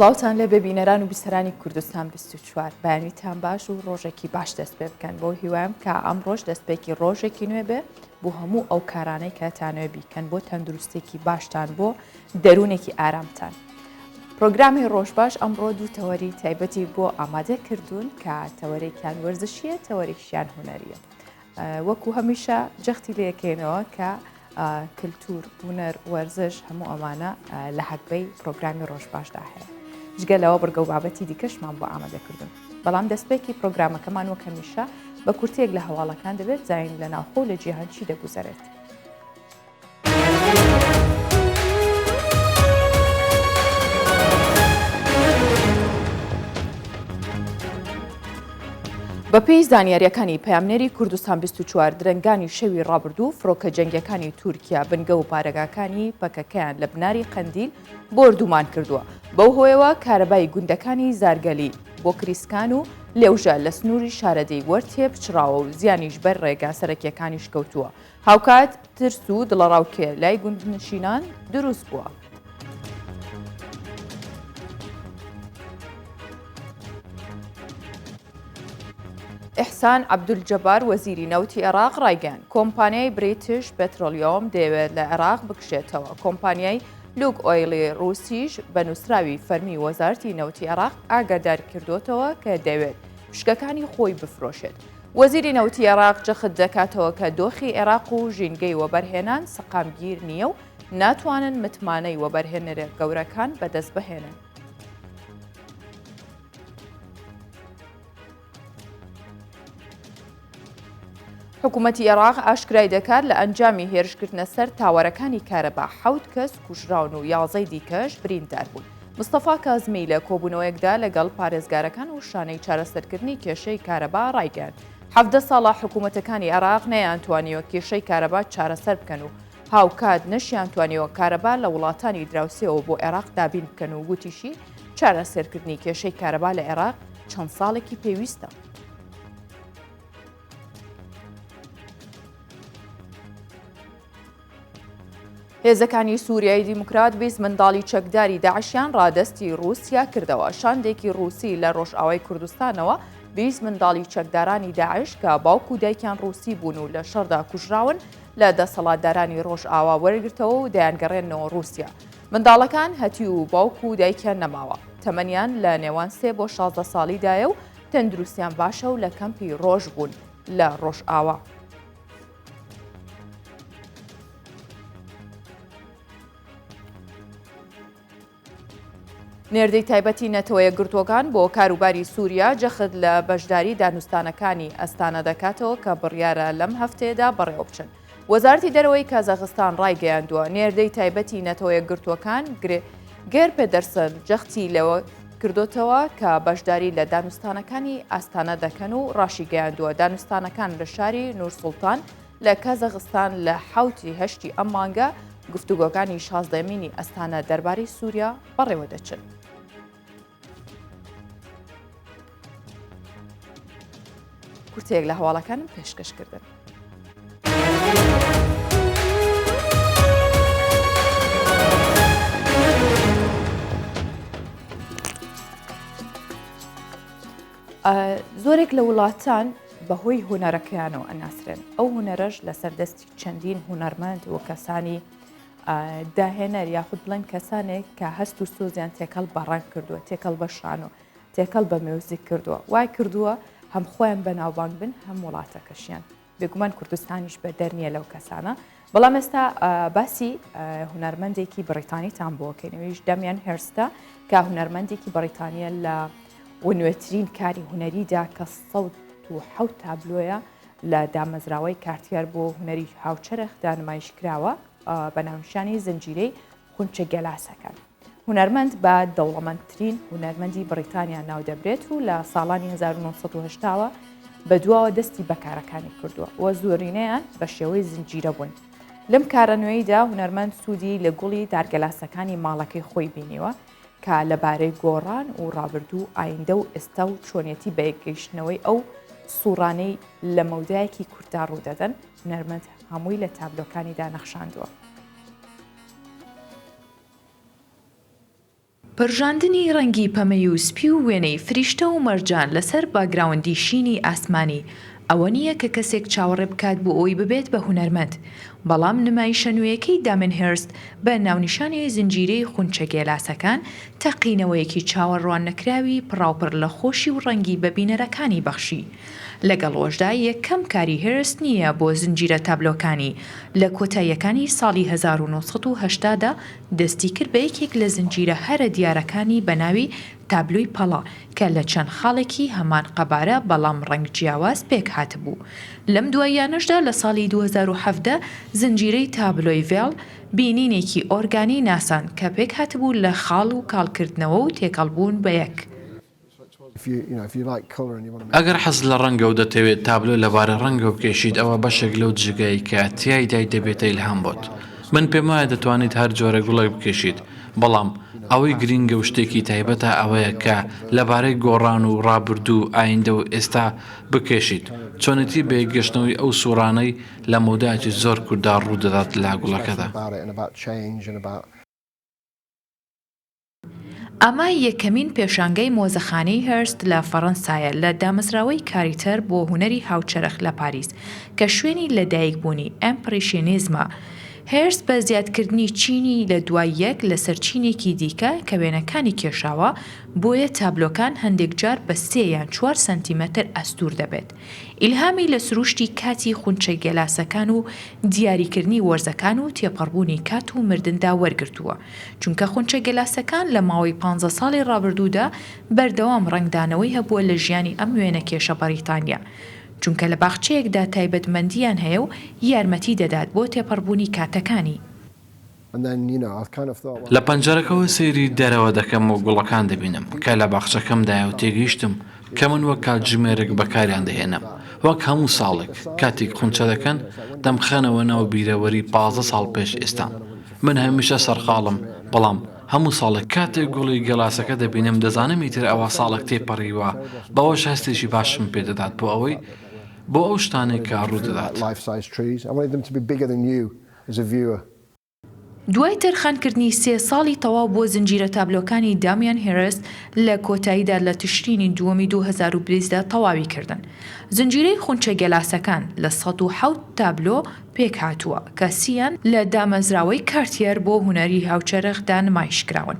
سڵاوتان لێبێ بینەران و بیسەرانی کوردستان 24 بەیانیتان باش و ڕۆژێکی باش دەست پێ بکەن بۆ هیوایم کە ئەم ڕۆژ دەستپێکی ڕۆژێکی نوێ بێ بۆ هەموو ئەو کارانەی کە تانەوێ بیکەن بۆ تەندروستێکی باشتان بۆ دەروونێکی ئارامتان. پرۆگرامی ڕۆژباش ئەمڕۆ دوو تەوەری تایبەتی بۆ ئامادە کردوون کە تەوەرێکیان وەرزشیە تەوەرێکیان هونەریە. وەکو هەمیشە جەختی لێکەینەوە کە کلتور، هونەر، وەرزش هەموو ئەمانە لە هەگبەی پرۆگرامی ڕۆژباشدا هەیە. جگە لەوە بڕگە و بابەتی دیکەشمان بۆ ئامادەکردن. بەڵام دەستپێکی پرۆگرامەکەمان وەک هەمیشە بە کورتەیەک لە هەواڵەکان دەبێت زانین لە ناوخۆ و لە جیهان چی دەگوزەرێت. بەپێی زانیارییەکانی پەیامنێری کوردستان 24 درەنگانی شەوی ڕابردوو فڕۆکە جەنگیەکانی تورکیا بنگە و بارەگاکانی پەکەکەیان لە بناری قەندیل بۆردومان کردووە بەو هۆیەوە کارەبای گوندەکانی زارگەلی بۆکریسکان و لێوژە لە سنووری شارەدێی وەرتێ پچڕاوە و زیانیش بەر ڕێگا سەرەکیەکانیش کەوتووە هاوکات ترس و دڵەڕاوکێ لای گوندنشینان دروست بووە. ئیحسان عەبدولجەبار وەزیری نەوتی عێراق ڕایگەیاند، کۆمپانیای بریتش پێترۆلیۆم دەیەوێت لە عێراق بکشێتەوە، کۆمپانیای لوک ئۆیڵی ڕووسیش بە نووسراوی فەرمی وەزارەتی نەوتی عێراق ئاگادار کردووەتەوە کە دەیەوێت پشکەکانی خۆی بفرۆشێت. وەزیری نەوتی عێراق جەخت دەکاتەوە کە دۆخی عێراق و ژینگەی وەبەرهێنان سەقامگیر نییە و ناتوانن متمانەی وەبەرهێنەرە گەورەکان بەدەستبهێنن. حکوومەتی عێراق ئاشکرای دەکات لە ئەنجامی هێرشکردنە سەر تاوەرەکانی کارەبا حەوت کەس کوژراون و یازەی دیکەش بریندار بوون. مستەفا کازمی لە کۆبوونەوەیەکدا لەگەڵ پارێزگارەکان و شانەی چارەسەرکردنی کێشەی کارەبا ڕایگەیاند، 17 ساڵە حکوومەتەکانی عێراق نەیانتوانیوە کێشەی کارەبا چارەسەر بکەن و هاوکات نەشیانتوانیوە کارەبا لە وڵاتانی دراوسێوە بۆ عێراق دابین بکەن و گوتیشی، چارەسەرکردنی کێشەی کارەبا لە عێراق چەند ساڵێکی پێویستە. هێزەکانی سووریای دیموکرات 20 منداڵی چەکداری داعشیان ڕادەستی ڕووسیا کردەوە. شاندێکی ڕووسی لە ڕۆژئاوای کوردستانەوە 20 منداڵی چەکدارانی داعش کە باوک و دایکیان ڕووسی بوون و لە شەڕدا کوژراون لە دەسەڵاتدارانی ڕۆژئاوا وەرگرتەوە و دەیانگەڕێننەوە ڕووسیا. منداڵەکان هەتیو و باوک و دایکیان نەماوە، تەمەنیان لە نێوان سێ بۆ 16 ساڵیدایە و تەندروستیان باشە و لە کەمپی ڕۆژ بوون لە ڕۆژئاوا. نێردەی تایبەتی نەتەوەیەکگرتووەکان بۆ کاروباری سووریا جەخت لە بەشداری دانوستانەکانی ئەستانە دەکاتەوە کە بڕیارە لەم هەفتەیەدا بەڕێوەبچن. وەزارەتی دەرەوەی کازاخستان ڕایگەیاندووە، نێردەی تایبەتی نەتەوەیەکگرتووەکان گێر پێدەرسن جەختی لەوە کردۆتەوە کە بەشداری لە دانوستانەکانی ئاستانە دەکەن و ڕاشیگەیاندووە، دانوستانەکان لە شاری نورسوڵتان لە کازاخستان لە حەوتی هەشتی ئەم مانگە گفتوگۆکانی شازدەیەمینی ئەستانە دەربارەی سووریا بەڕێوەدەچن. کورتەیەک لە هەواڵەکانم پێشکەش کردن. زۆرێک لە وڵاتان بەهۆی هونەرەکەیانەوە ئەناسرێن ئەو هونەرەش لەسەر دەستی چەندین هونەرمەند و کەسانی داهێنەر یاخود بڵێن کەسانێک کە هەست و سۆزیان تێکەڵ بە ڕەنگ کردووە تێکەڵ بە شانۆ تێکەڵ بە میوزیک کردووە وای کردووە هەم خۆیان بەناوبانگ بن هەم وڵاتەکەشیان بێگومان کوردستانیش بە دەر نییە لەو کەسانە بەڵام ئێستا باسی هونەرمەندێکی بەریتانیتان بۆکەین ئەویش دەمیان هێرستە کە هونەرمەندێکی بەریتانیە لە و نوێترین کاری هونەریدا کە 1970 تابلۆیە لە دامەزراوەی کارتیەر بۆ هونەری هاوچەرخدا نمایش کراوە بە ناونیشانی زنجیرەی خونچە گێلاسەکان. هونەرمەند بە دەوڵەمەندترین هونەرمەندی بڕیتانیا ناودەبرێت و لە ساڵانی 1980 وە بەدواوە دەستی بە کارەکانی کردووە و زۆرینەیان بە شێوەی زنجیرە بوون. لەم کارە نوێیدا هونەرمەند سوودی لە گوڵی دارگەلاسەکانی ماڵەکەی خۆی بینیوە کە لەبارەی گۆڕان و ڕابردوو و ئایندە و ئێستا و چۆنیەتی بەیەکگەیشتنەوەی ئەو سوڕانەی لە مەودایەکی کورتدا ڕوودەدەن، هونەرمەند هەمووی لە تابلۆکانیدا نەخشاندووە. پرژاندنی ڕەنگی پەمەی و سپی و وێنەی فریشتە و مەرجان لەسەر باکگراوندی شینی ئاسمانی، ئەوە نییە کە کەسێک چاوەڕێ بکات بۆ ئەوەی ببێت بە هونەرمەند، بەڵام نمایشە نوێیەکەی دامێن هێرست بە ناونیشانی زنجیرەی خونچە گێلاسەکان تەقینەوەیەکی چاوەڕواننەکراوی پڕاوپڕ لە خۆشی و ڕەنگی بە بینەرەکانی بەخشی. لەگەڵ ئەوەشدا یەکەم کاری هێرست نییە بۆ زنجیرە تابلۆکانی، لە کۆتاییەکانی ساڵی 1980 دا دەستی کرد بە یەکێک لە زنجیرە هەرە دیارەکانی بە ناوی تابلۆی پەڵە کە لە چەند خاڵێکی هەمان قەبارە بەڵام ڕەنگ جیاواز پێکهاتبوو. لەم دواییانەشدا لە ساڵی 2017 زنجیرەی تابلۆی ڤێڵ بینینێکی ئۆرگانی ناساند کە پێکهاتبوو لە خاڵ و کاڵکردنەوە و تێکەڵبوون بە یەک. ئەگەر حەزت لە ڕەنگە و دەتەوێت تابلۆ لەبارەی ڕەنگەوە بکێشیت، ئەوا بەشێک لەو جێگایەی کە تیایدای دەبێتە ئیلهام بۆت. من پێموایە دەتوانیت هەر جۆرە گوڵێک بکێشیت، بەڵام ئەوەی گرینگە و شتێکی تایبەتە ئەوەیە کە لەبارەی گۆڕان و ڕابردوو و ئایندە و ئێستا بکێشیت، چۆنێتی بەیەکگەشتنەوەی ئەو سووڕانەی لە مەودایەکی زۆر کورتدا ڕوودەدات لە گوڵەکەدا. ئەمە یەکەمین پێشانگای مۆزەخانەی هێرست لە فەڕەنسایە لە دامەزراوەی کاریتەر بۆ هونەری هاوچەرخ لە پاریس، کە شوێنی لەدایکبوونی ئێمپڕیشینیزمە. هێرست بە زیادکردنی چینی لە دوای یەک لەسەر چینێکی دیکە کە وێنەکانی کێشاوە، بۆیە تابلۆکان هەندێک جار بە سێ یان چوار سەنتیمەتر ئەستوور دەبێت. ئیلهامی لە سروشتی کاتی خونچە گێلاسەکان و دیاریکردنی وەرزەکان و تێپەڕبوونی کات و مردندا وەرگرتووە. چونکە خونچە گێلاسەکان لە ماوەی پانزە ساڵی ڕابردوودا بەردەوام ڕەنگدانەوەی هەبووە لە ژیانی ئەم وێنەکێشە بەڕیتانییە، چونکە لە باخچەیەکدا تایبەتمەندییان هەیە و یارمەتی دەدات بۆ تێپەڕبوونی کاتەکانی. لە پەنجەرەکەوە سەیری دەرەوە دەکەم و گوڵەکان دەبینم کە لە باخچەکەمدایە و تێگەیشتم کە من وەک کاتژمێرێک بەکاریان دەهێنم، وەک هەموو ساڵێک کاتێک خونچە دەکەن دەمخەنەوە ناو بیرەوەری 15 ساڵ پێش ئێستام. من هەمیشە سەرقاڵم، بەڵام هەموو ساڵێک کاتێک گوڵی گێلاسەکە دەبینم دەزانم ئیتر ئەوە ساڵێک تێپەڕیوە، بەوەش هەستێکی باشم پێدەدات بۆ ئەوەی بۆ ئەو شتانەی کە ڕوودەدات. دوای تەرخانکردنی سێ ساڵی تەواو بۆ زنجیرە تابلۆکانی دامیان هێرست، لە کۆتاییدا لە تشرینی دووەمی 2020 دا تەواوی کردن. زنجیرەی خونچە گێلاسەکان لە 107 تابلۆ پێکهاتووە، کە سییان لە دامەزراوەی کارتیەر بۆ هونەری هاوچەرخدا نمایشکراون.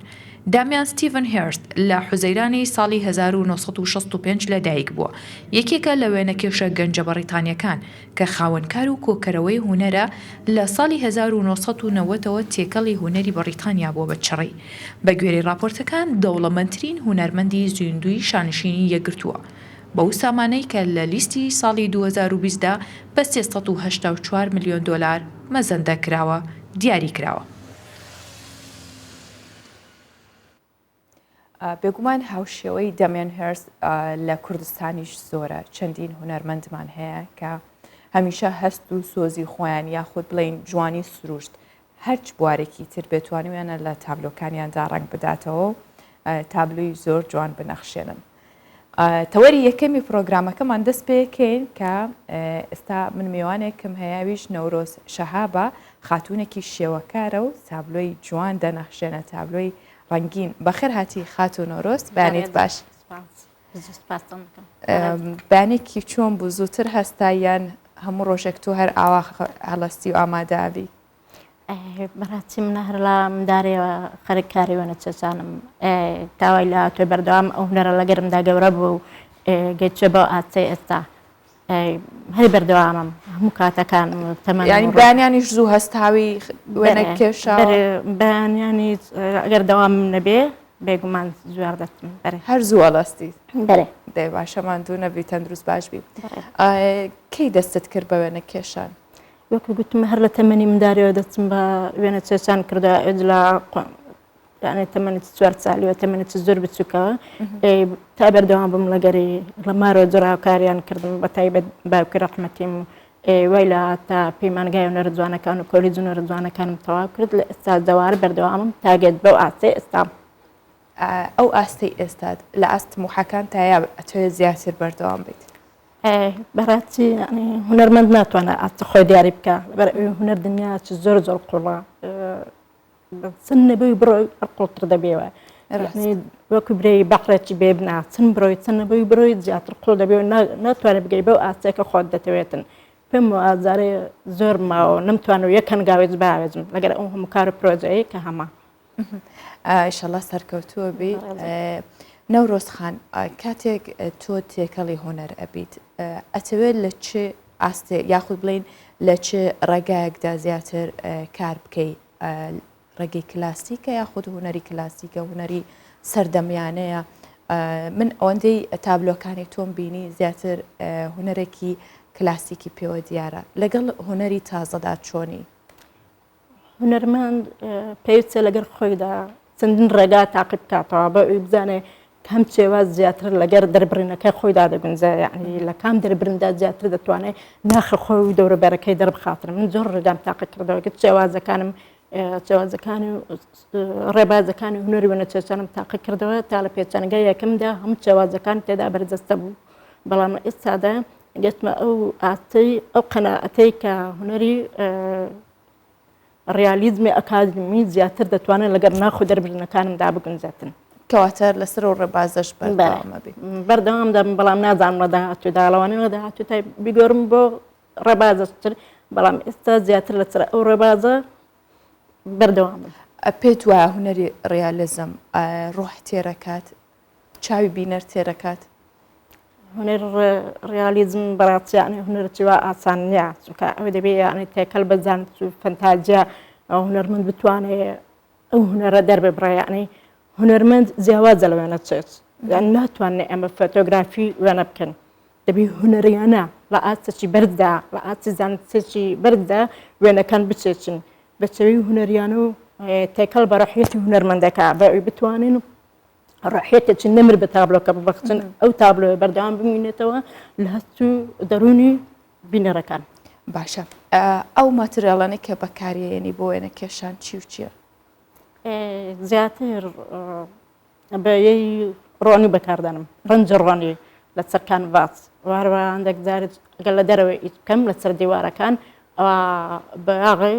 دامیان ستیڤن هێرست لە حوزەیرانی ساڵی 1965 لەدایکبووە، یەکێکە لە وێنەکێشە گەنجە بەڕیتانییەکان کە خاوەن کار و کۆکەرەوەی هونەرە، لە ساڵی 1990 ەوە تێکەڵی هونەری بەڕیتانیا بووە بە چڕی. بە گوێرەی ڕاپۆرتەکان دەوڵەمەندترین هونەرمەندی زیندووی شانشینی یەکگرتووە، بەو سامانەی کە لە لیستی ساڵی 2020 دا بە 384 ملیۆن دۆلار مەزەندە کراوە، دیاری کراوە. بێگومان هاوشێوەی دەمێن هێرست لە کوردستانیش زۆرە، چەندین هونەرمەندمان هەیە کە هەمیشە هەست و سۆزی خۆیان یاخود بڵین جوانی سروشت هەرچ بوارێکی تر بێت توانیویانە لە تابلۆکانیاندا ڕەنگ بداتەوە و تابلۆی زۆر جوان بنەخشێنن. تەوەری یەکەمی پرۆگرامەکەمان دەست پێکەین کە ئێستا من میوانێکم هەیەویش نەورۆز شەهابە خاتونێکی شێوەکارە و تابلۆی جوان دەنەخشێنە تابلۆی ڕەنگین بەخێر هاتی خاتوو نەورۆز بەیانیت باش. بەیانێکی چۆن بوو زووتر هەستا یان هەموو ڕۆژێک تۆ هەر ئاوا هەڵەستی و ئامادەبی؟ بەڕاستی من هەر لە مندارەوە خەرک کاری وێنە چێشانم تاوای لە تۆی بەردەوام ئەو هونەرە لەگەرمدا گەورە بوو و گەیچێ بەو ئاستەی ئێستا هەر بەردەوامم هەموو کاتەکان تەمەن ینی بەیانیانیش زوو هەستاوی وێنە کێشا بەیانیانی ئەگەر دەوام نەبێ بێگومان زوار دەچم بەرێ هەر زوو ئەڵەستی بەرێ دەی باشە ماندوو نەبی تەندروست باش بی کەی دەستت کرد بە وێنە کێشان؟ وەکو گوتم هەر لە تەمەنی مندارەوە دەستم بە وێنە چێشان کردە لە یانێ تەمەنی چوار سالیەوە تەمەنی زۆر بچووکەوە تا بەردەوام بووم لەگەری لە مارەوە زۆر هاوکاریان کردم بە تایبەت باوکی ڕەحمەتیم وای لە تا پەیمانگای هونەرە جوانەکان و کۆلیج هونەرە جوانەکانم تەواو کرد لە ئێستا دەوار بەردەوامم تاگەت بەو ئاستەی ئێستام. ئەو ئاستەی ئێستات لە ئاست تموحەکان تایە ئەتەوێت زیاتر بەردەوام بیت؟ بەڕاستی یانی هونەرمەند ناتوانێت ئاستی خۆی دیاری بکە لەبەر ئەوەی هونەر دنیا چ زۆر زۆر قوڵە چەند نەبێ بڕۆی هەر قوڵتر دەبێەوە. وەکو برێی بەحرێکی بێ بنا چەند برۆی چەند نەبووی برۆی زیاتر قوڵ دەبێ و ناتوانێت بگەی بەو ئاستێکە خۆت دەتەوێتن. پێم وازارێ زۆر ماوە نەمتوانەوە یەک هەنگاوێک باوێژم لەگەر ئەو هەموو کار و پرۆژەیە کە هەمە. ئیشەڵا سەرکەوتووە بی. نەورۆز خان کاتێک تۆ تێکەڵی هونەر ئەبیت ئەتەوێت لە چ ئاستێ یاخود بڵین لە چ ڕێگایەکدا زیاتر کار بکەی ڕێگەی کلاسیکە یاخود هونەری کلاسیکە هونەری سەردەمیانەیە من ئەوەندەی تابلۆکانی تۆم بینی زیاتر هونەرێکی کلاسیکی پێوە دیارە لەگەڵ هونەری تازەدا چۆنی؟ هونەرمەند پێویستە لەگەر خۆیدا چەندین ڕێگا تاقی بکاتەوە بە ئەوی بزانێ کام شێواز زیاتر لەگەر دەربڕینەکەی خۆیدا دەگونجێ یعنی لە کام دەربرندا زیاتر دەتوانێت ناخە خۆی و دەوروبەرەکەی دەربخاتن من زۆر ڕێگام تاقی کردەوە کە شێوازەکانم شێوازەکانی ڕێبازەکانی هونەری وێنەچێشانم تاقی کردەوە تا لە پێچەنگە یەکەمدا هەموو شێوازەکان تێدا بەرجەستە بوو بەڵام ئێستادا گەشتمە ئەو ئاستەی ئەو قەناعەتەی کە هونەری ڕیالیزمی ئەکادیمی زیاتر دەتوانێت لەگەڵ ناخ و دەربڕینەکانمدا بگونجێتن. کەواتە لەسەر ئەو ڕێبازەش بەردەوام ئەبی. بەردەوام دەبم بەڵام نازانم لە داهاتوودا لەوانەیە لە داهاتوودا بیگۆڕم بۆ ڕێبازەتر بەڵام ئێستا زیاتر لەسەر ئەو ڕێبازە بەردەوامم. پێت وایە هونەری ڕیالیزم ڕۆح تێرەکات؟ چاوی بینەر تێرەکات؟ هونەر ڕیالیزم بەڕاستی یعنی هونەرێکی وا ئاسان نییە چونکە ئەوە دەبێ یعنی تێکەل بە زانست و فەنتازیا هونەرمەند بتوانێ ئەو هونەرە دەرببڕێ یعنی هونەرمەند جیاوازە لە وێنە چێت یان ناتوانێ ئەمە فۆتۆگرافی وێنە بکەن دەبی هونەریانە لە ئاستێکی بەرزدا لە ئاستی زانستێکی بەرزدا وێنەکان بچێچن بە چەوی هونەریانە و تێکەڵ بە ڕحیەتی هونەرمەندەکە بە ئەوی بتوانین ڕەحێتێکی نەمر بە تابلۆکە ببەخشن ئەو تابلۆیە بەردەوام بمینێتەوە لە هەست و دەروونی بینەرەکان. باشە ئەو ماتریاڵانەی کە بەکاریێنی بۆ وێنە کێشان چی و چییە؟ زیاتر بە یەی ڕۆنی بەکاردەنم ڕەنجە ڕۆنی لەسەر کانڤاس وارەوە هەندێک جار گەل لە دەرەوەی ئیش بکەم لەسەر دیوارەکان ئەوە بەیاغی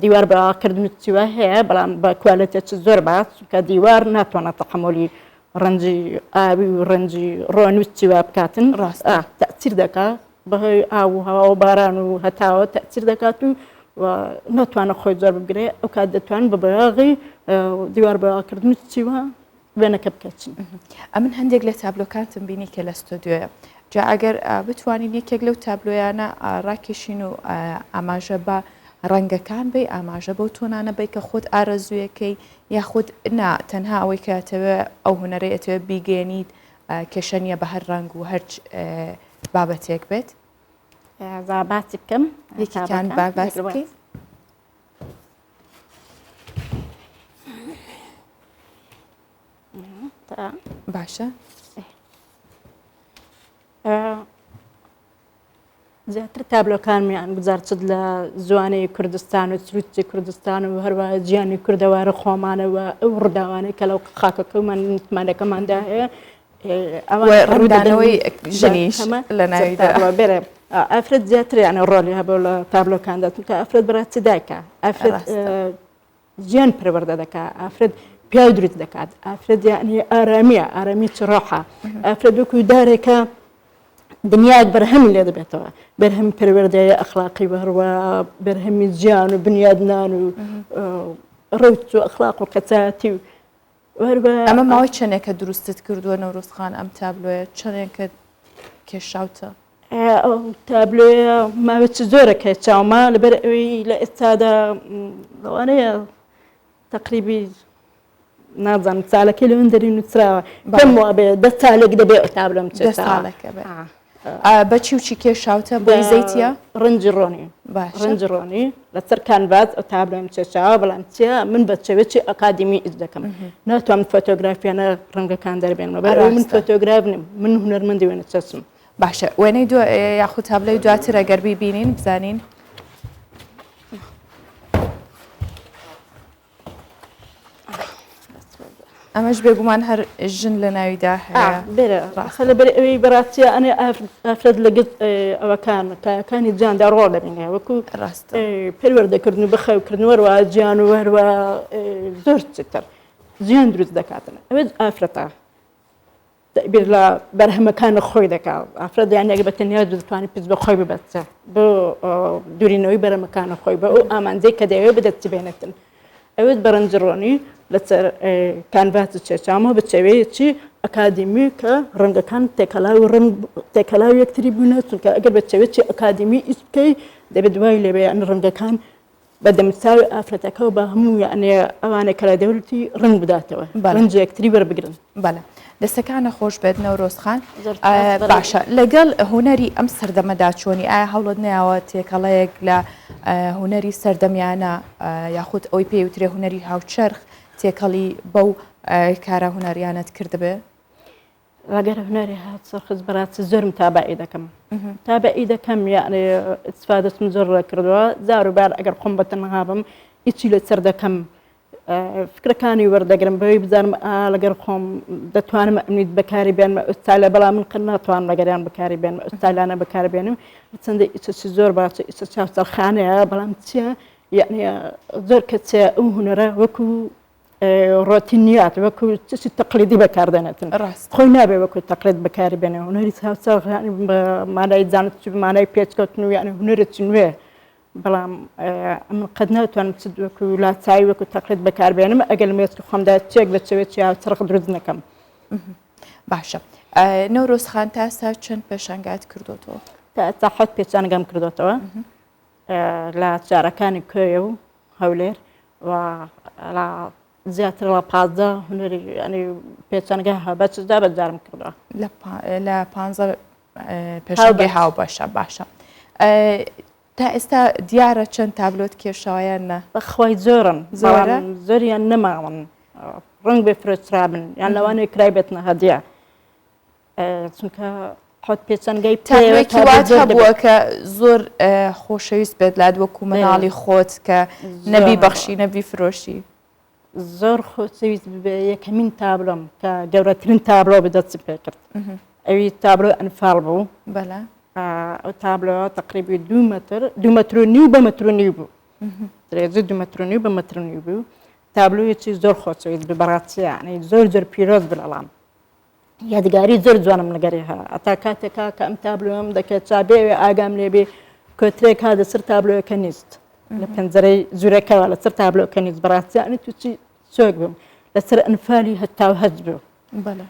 دیوار بە کردن چیوە هەیە بەڵام بە کوالێتێکی زۆر باش چونکە دیوار ناتوانێت تەحەمولی ڕەنجی ئاوی و ڕەنجی ڕۆن و چیوە بکاتن ڕاستە تەئسیر دەکا بەهۆی ئاو و هەوا و باران و هەتاوە تەئسیر دەکات و ناتوانێت خۆی زۆر بگرێ ئەو کات دەتوانن بە بەیاغی دیوار بەیاغکردن و چیوە وێنەکە بکەچن. ئەمن هەندێک لە تابلۆکانتم بینی کە لە ستۆدیۆیە جا ئەگەر بتوانین یەکێک لەو تابلۆیانە ڕاکێشین و ئاماژە بە ڕەنگەکان بی ئاماژە بەو تۆنانە بی کە خۆت ئارەزوویەکەی یاخود نا تەنها ئەوەی کە ئەتەوێ ئەو هونەرەی ئەتەوێ بیگەێنیت کێشە نییە بە هەر ڕەنگ و هەر بابەتێک بێت. با باسی بکەم یەکێکیان با باس بکەین. باشە زیاتر تابلۆکانمیان گوزارچت لە زوانەی کوردستان و سروشتی کوردستان و هەروە گیانی کوردەوارە خۆمانەوە ئەو ڕووداوانەی کە لەو خاکەکەمان نیشتمانەکەماندا هەیە ڕوودانەوەی ژنیش لە ناویدا بێرە ئافرەت زیاتر یانە ڕۆلی هەبوو لە تابلۆکاندا چونکە ئافرەت بەڕاستی دایکە ئافرەت ژیان پەروەردە دەکات ئافرەت پیاو دروست دەکات ئافرەت یعنی ئارامیە ئارامی چ ڕۆحە ئافرەت وەکو دارێکە دنیایەک بەرهەمی لێ دەبێتەوە بەرهەمی پەروەردەیە ئەخلاقی و هەروە بەرهەمی ژیان و بنیادنان و ڕەوت و ئەخلاق و کەسایەتی و ئەمە ماوەی چەندێکە دروستت کردووە نەورۆز خان ئەم تابلۆیە چەندێکە کێشاوتە؟ ئەو تابلۆیە ماوەی چ زۆرە کە چاوما لەبەر ئەوەی لە ئێستادا لەوانەیە تەقریبی نازانم سالەکەی لەوەن دەری نووسراوە پێم وابێ دە سالێک دەبێ ئەو تابلۆم دە ساڵێکە بێ بە چی و چی کێشاوتە بۆی زەیتیە؟ ڕەنجی ڕۆنی باشە ڕەنجی ڕۆنی لەسەر کانڤاس ئەو تابلۆم کێشاوە بەڵام چیە من بە چەوێکی ئەکادیمی ئیش دەکەم ناتوانم فۆتۆگرافیانە ڕەنگەکان دەربێنمەوە بەر ئەوەی من ڕاستە. فۆتۆگراف نیم من هونەرمەندی وێنەچەسم. باشە وێنەی دو یاخود تابلۆی دواتر ئەگەر بیبینین بزانین. ئەمەش بێگومان هەر ژن لە ناویدا هەیە. بێرە ڕاستە لەبەر ئەوەی بەڕاستیە ئەنێ ئافرەت لە گشت ئەوەکان کایەکانی جیاندا ڕۆڵ دەبینێ وەکو ڕاستە پەروەردەکردن و بەخێوکردن وەروە جیان و هەروە زۆر چتر. ژیان دروست دەکاتن ئەوێت ئافرەتە بیر لە بەرهەمەکانە خۆی دەکا ئافرەت یان ئەگەر بە تەنیا دەتوانێت پشت بە خۆی ببەستێ بۆ دوورینەوەی بەرهەمەکانە خۆی بە ئەو ئامانجەی کە دەیەوێت بەدەستی بێنێتن ئەوێت بە ڕەنجڕۆنی لەسەر کانڤاس چێچامە بە چێوەیەکی ئەکادیمی کە ڕەنگەکان تێکەڵاوی ڕەنگ تێکەڵاوی یەکتری بوونە چونکە ئەگەر بە چێوەیەکی ئەکادیمی ئیش بکەی دەبێت دوای لێبێ یان ڕەنگەکان بە دەموچاوی ئافرەتەکە و بە هەموو یەعنی ئەوانەی کە لە دەورتی ڕەنگ بداتەوە ڕەنج یەکتری وەربگرن. بەڵێ دەستەکانە خۆش بێت نەورۆز خان. باشە لەگەڵ هونەری ئەم سەردەمەدا چۆنی ئایا هەوڵت نەیاوە تێکەڵەیەک لە هونەری سەردەمیانە یاخود ئەوەی پێی وترێ هونەری هاوچەرخ تێکەڵی بەو کارە هونەریانەت کردبێ؟ ئەگەر هونەری هاوچەرخت بەڕاستی زۆر متابعی دەکەم تابعی دەکەم یعنی استفادەتم زۆر لە کردووە جار و بار ئەگەر خۆم بە تەنها بم هیچی لەسەر دەکەم فکرەکانی وەردەگرم بەوەی بزانم ئا لەگەر خۆم دەتوانم ئەمنیت بەکاری بێنمە ئوستالە بەڵام من قەت ناتوانم لەگەریان بەکاری بێنم ئوستالانە بەکار بێنم چەندە ئیچەکی زۆر باشە ئیچە چاوچەرخانەیە بەڵام چییە یعنی زۆر کەچێ ئەو هونەرە وەکو ڕۆتینیات وەکو چشی تەقلیدی بەکاردێنێتن ڕاست خۆی نابێ وەکو تەقلید بەکاری بێنێ هونەری هاوچەرخ یانی بە مانای زانست بە مانای پێشکەوتن و یانی هونەرێکی نوێ بەڵام ئەمن قەت ناتوانم چ وەکو لاسایی وەکو تەقلید بەکاربێنم ئەگەر لە مێشکی خۆمدا چێک بە چێوەکی هاوچەرخ دروست نەکەم. باشە نەورۆز خان تا ئێستا چەند پێشانگات کردۆتەوە؟ تا ئێستا حەوت پێشانگام کردۆتەوە لە شارەکانی کۆیە و هەولێر و لە زیاتر لە 15 هونەری ینی پێچەنگە هەبەچدا بەشدارم کردووە لە پانزە پێشانگەی هاوبەشە باشە تا ئێستا دیارە چەند تابلۆت کێشاوە یان نا؟ بەخوای زۆرن زۆرە؟ زۆریان نەماون ڕەنگ بێ فرۆشرابن یان لەوانەیە کرایبێتنە هەدیە چونکە حەوت پێچەنگەی تابلۆیەکی وات هەبووە کە زۆر خۆشەویست بێت لات وەکو مناڵی خۆت کە نەبی بەخشی نەبی فرۆشی؟ زۆر خۆشەویست بێ یەکەمین تابلۆم کە گەورەترین تابلۆ بە دەستم پێکرد ئەوی تابلۆ ئەنفال بوو بەلە ئەو تابلۆ تقریبی دوو مەتر دوو مەتر و نیو بە مەتر و نیو بوو درێژی دوو مەتر و نیو بە مەتر و نیو بوو تابلۆیەکی زۆر خۆشەویست بوو بەڕاستی یعنی زۆر زۆر پیرۆز بوو لەڵام یادگاری زۆر جوانم لەگەری هەیە ئەتا کاتێکا کە ئەم تابلۆم دەکرێت چا بێوێ ئاگام لێبێ کۆترێک ها لەسەر تابلۆیەکە نیست لە پەنجەرەی ژوورەکەوە لەسەر تابلۆکە نیست بەڕاستی یعنی تووشی شۆک بووم لەسەر ئەنفالی 88 بوو بەڵێ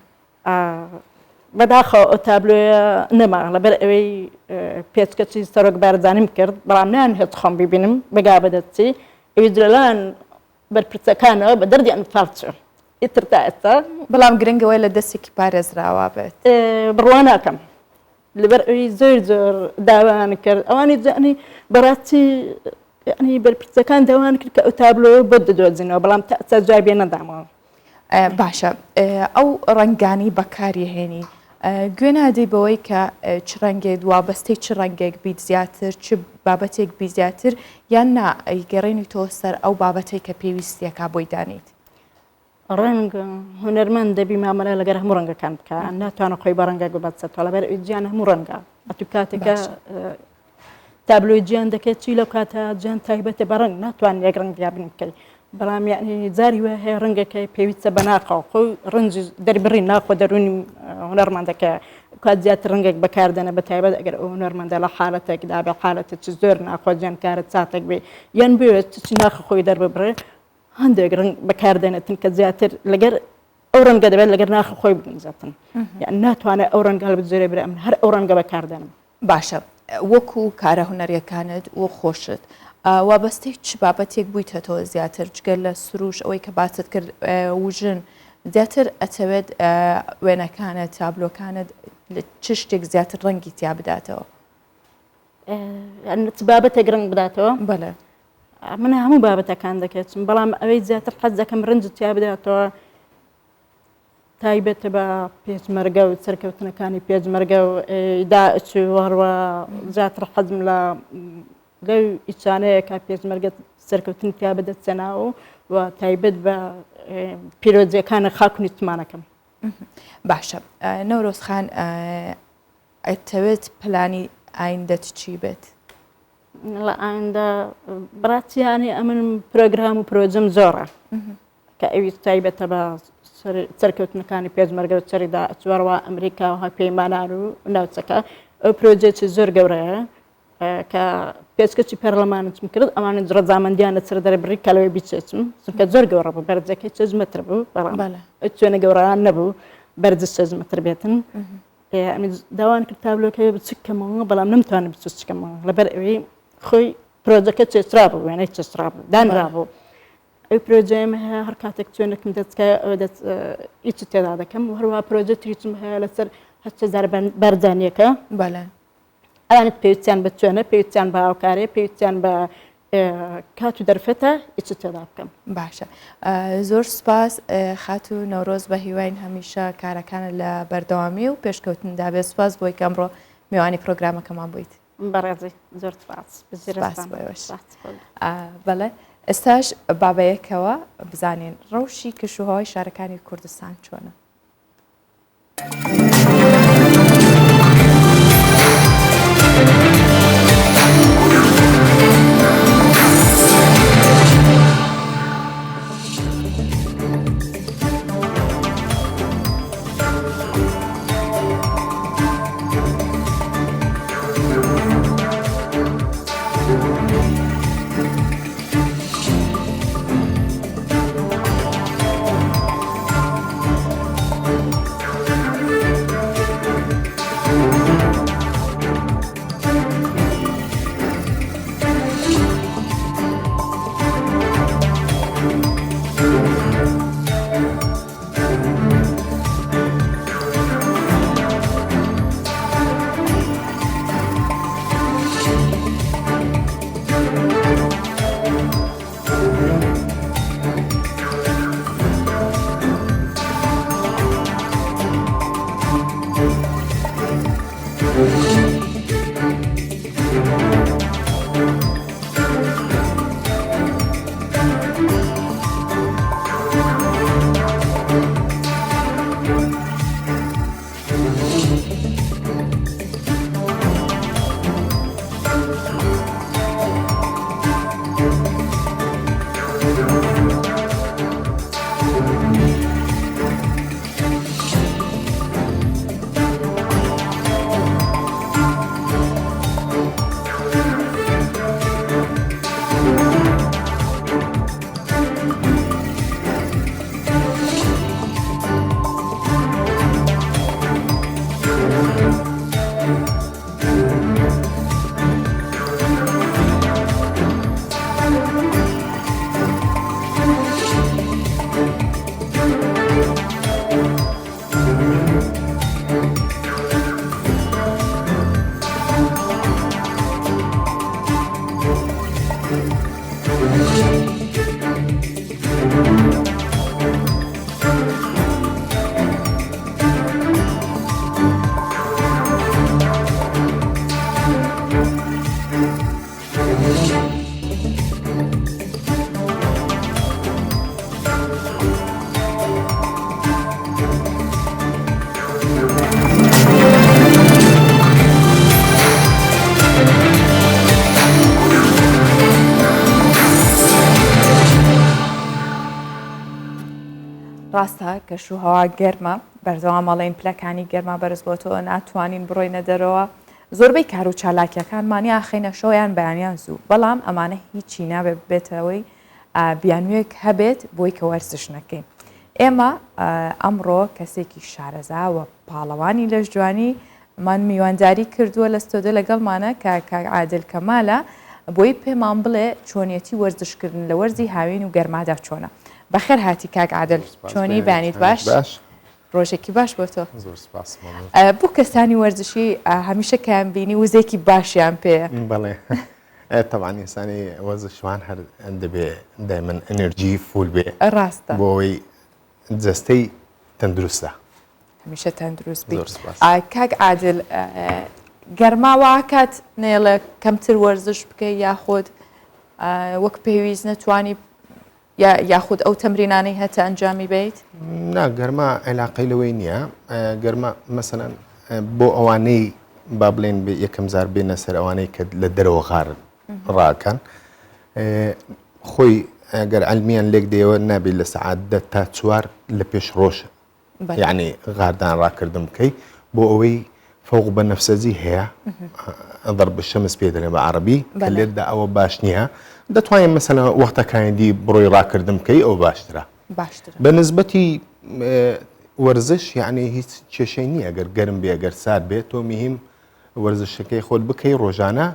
بەداخەوە ئەو تابلۆیە نەما لەبەر ئەوەی پێچکەچی سەرۆک بارزانیم کرد بەڵام نان هێت خۆم ببینم بگا بەدەستی ئەوی لەلایەن بەرپرسەکانەوە بە دەردی ئەنفال چوو ئیتر تا ئێستا. بەڵام گرنگ ئەوەیە لە دەستێکی پارێزراوا بێت. بڕوا ناکەم لەبەر ئەوی زۆر زۆر داوایان کرد ئەوانی جانی بەڕاستی یعنی بەرپرسەکان داوایان کرد کە ئەو تابلۆیە بۆ دەدۆزینەوە بەڵام تا ئێستا جوابیان نەدامەوە. باشە ئەو ڕەنگانەی بەکاری هێنی گوێ نادەی بەوەی کە چ ڕەنگێک وابەستەی چ ڕەنگێک بیت زیاتر چ بابەتێک بی زیاتر یان نا ئەیگەڕێنیتەوە سەر ئەو بابەتەی کە پێویستیەکە بۆی دانیت؟ ڕەنگ هونەرمەند دەبی مامەلە لەگەر هەموو ڕەنگەکان بکە ناتوانە خۆی بە ڕەنگێک ببەستێتەوە لەبەر ئەوی جیان هەموو ڕەنگە ئەتو کاتێکە تابلۆی جیان دەکەیت چی لەو کاتە جیان تایبەتە بە ڕەنگ ناتوان یەک ڕەنگ دیابن بکەیت بەڵام یعنی جاری وە هەیە ڕەنگەکەی پێویستە بە ناخەوە خۆی ڕەنجی دەربڕی ناخۆ دەروونی هونەرمەندەکە کات زیاتر ڕەنگێک بەکاردێنە بە تایبەت ئەگەر ئەو هونەرمەندە لە حالەتێکدا بێ حالەتە چ زۆر ناخۆ جیان کارە چاتێک بێ یان بوێت چ ناخە خۆی دەرببڕێ هەندێک ڕەنگ بەکاردێنێتن کە زیاتر لەگەر ئەو ڕەنگە دەبێت لەگەر ناخ خۆی بگونجێتن یان ناتوانێت ئەو ڕەنگە هەڵبژێرێ برێ من هەر ئەو ڕەنگە بەکاردێنم. باشە وەکو کارە هونەریەکانت و خۆشت وابەستەی چ بابەتێک بوویتەتەوە زیاتر جگە لە سروش ئەوەی کە باست کرد وژن زیاتر ئەتەوێت وێنەکانت تابلۆکانت چ شتێک زیاتر ڕەنگی تیا بداتەوە؟ چ بابەتێک ڕەنگ بداتەوە؟ بەڵێ. من هەموو بابەتەکان دەکەچم بەڵام ئەوەی زیاتر حەز دەکەم ڕەنج تیا بداتەوە تایبەتە بە پێشمەرگە و سەرکەوتنەکانی پێشمەرگە و داعش و هەروە زیاتر حەزم لە لەو ئیچانەیە کە پێشمەرگە سەرکەوتن تیا بەدەستێناوە و تایبەت بە پیرۆزیەکانی خاک و نیشتمانەکەم. باشە نەورۆز خان ئەتەوێت پلانی ئایندەت چی بێت؟ لە ئایندە بڕاتیانی ئەمن پرۆگرام و پرۆجم زۆرە. کە ئەویش تایبەتە بە سەرکەوتنەکانی پێشمەرگە و شەڕی داعش و هەروەها ئەمریکا و هاوپەیمانان و ناوچەکە. ئەو پرۆژەیەکی زۆر گەورەیە کە پێشکەشی پەرلەمانم کرد، ئەوانیش ڕەزامەندیان لەسەر دەربڕی کە لەوێ بیچێچم، چونکە زۆر گەورە بوو، بەرزەکەی 6 مەتر بوو، بەڵام ئەو چوێنە گەورەیان نەبوو بەرزی 6 مەتر بێتن. داوان کرد تابلۆکەی بچکەمەوە، بەڵام نەمتوانی بچکەمەوە لەبەر ئەوەی خۆی پرۆژەکە چێچرا بوو، وێنەی چێچرا بوو، دانرا بوو. ئەو پرۆژەیەم هەیە هەر کاتێک چوێنێکم دەستکەوێت ئەوە دەست هیچی تێدا دەکەم و هەروەها پرۆژە تریشم هەیە لەسەر 8000 بەرزانیەکە. بەڵێ. ئەوانت پێویستیان بە چوێنە، پێویستیان بە هاوکاریە، پێویستیان بە کات و دەرفەتە هیچی تێدا بکەم. باشە زۆر سوپاس خاتوو نەورۆز بە هیواین هەمیشە کارەکانت لە بەردەوامی و پێشکەوتندا بێت سوپاس بۆی کە ئەمڕۆ میوانی پرۆگرامەکەمان بوویت. بەڕێزی زۆر سوپاس. سوپاس بۆ ئێوەش. بەڵێ ئێستاش با بەیەکەوە بزانین ڕەوشی کەشوهەوای شارەکانی کوردستان چۆنە؟ ڕاستە کەش و هەوا گەرمە بەردەوام ئەڵێن پلەکانی گەرما بەرز بۆتەوە ناتوانین بڕۆینە دەرەوە زۆربەی کار و چالاکیەکانمان یا خەینە شەو یان بەیانیان زوو بەڵام ئەمانە هیچی نابێت ببێتەوەی بیانوویەک هەبێت بۆی کە وەرزش نەکەین ئێمە ئەمڕۆ کەسێکی شارەزا و پاڵەوانی لەشجوانی مان میوانداری کردووە لە ستۆدیۆ لەگەڵمانە کە کاک عادل کەمالە بۆی پێمان بڵێ چۆنیەتی وەرزشکردن لە وەرزی هاوین و گەرمادا چۆنە بەخێر هاتی کاک عادل چۆنی بانیت باش باش ڕۆژێکی باش بۆ تۆ. زۆر سپاس مەمنون. بۆ کەسانی وەرزشی هەمیشە کەیان بینی وزەیەکی باشیان پێیە. بەڵێ تەبعەن ئینسانی وەرزشوان هەر دەبێ دایمەن ئەنرجی فول بێ ڕاستە بۆ ئەوەی جەستەی تەندروستە. هەمیشە تەندروست بی. زۆر سپاس. کاک عادل گەرما واکات نێڵێ کەمتر وەرزش بکەی یاخود وەک پێویست نەتوانی یاخود ئەو تەمرینانەی هەتە ئەنجامی بەیت؟ نا گەرما عیلاقەی لەوەی نییە گەرما مەسەلەن بۆ ئەوانەی با بڵێن یەکەم جار بێنە سەر ئەوانەی کە لە دەرەوە غار ڕاکەن خۆی ئەگەر عەلمیان لێک دەیەوە نابێت لە سەعات دە تا چوار لە پێش ڕۆژ یعنی غاردان ڕاکردن بکەی بۆ ئەوەی فوق بە نەفسەجی هەیە ضرب الشمس پێ دەڵێن بە عەڕەبی کە لێتدا ئەوە باش نییە دەتوانین مەسەلەن وەختەکانی دی بڕۆی ڕاکردن بکەی ئەو باشترە باشترە بە نسبەتی وەرزش یعنی هیچ کێشەی نییە گەر گەرم بێ گەر سارد بێت تۆ مهم وەرزشەکەی خۆت بکەی ڕۆژانە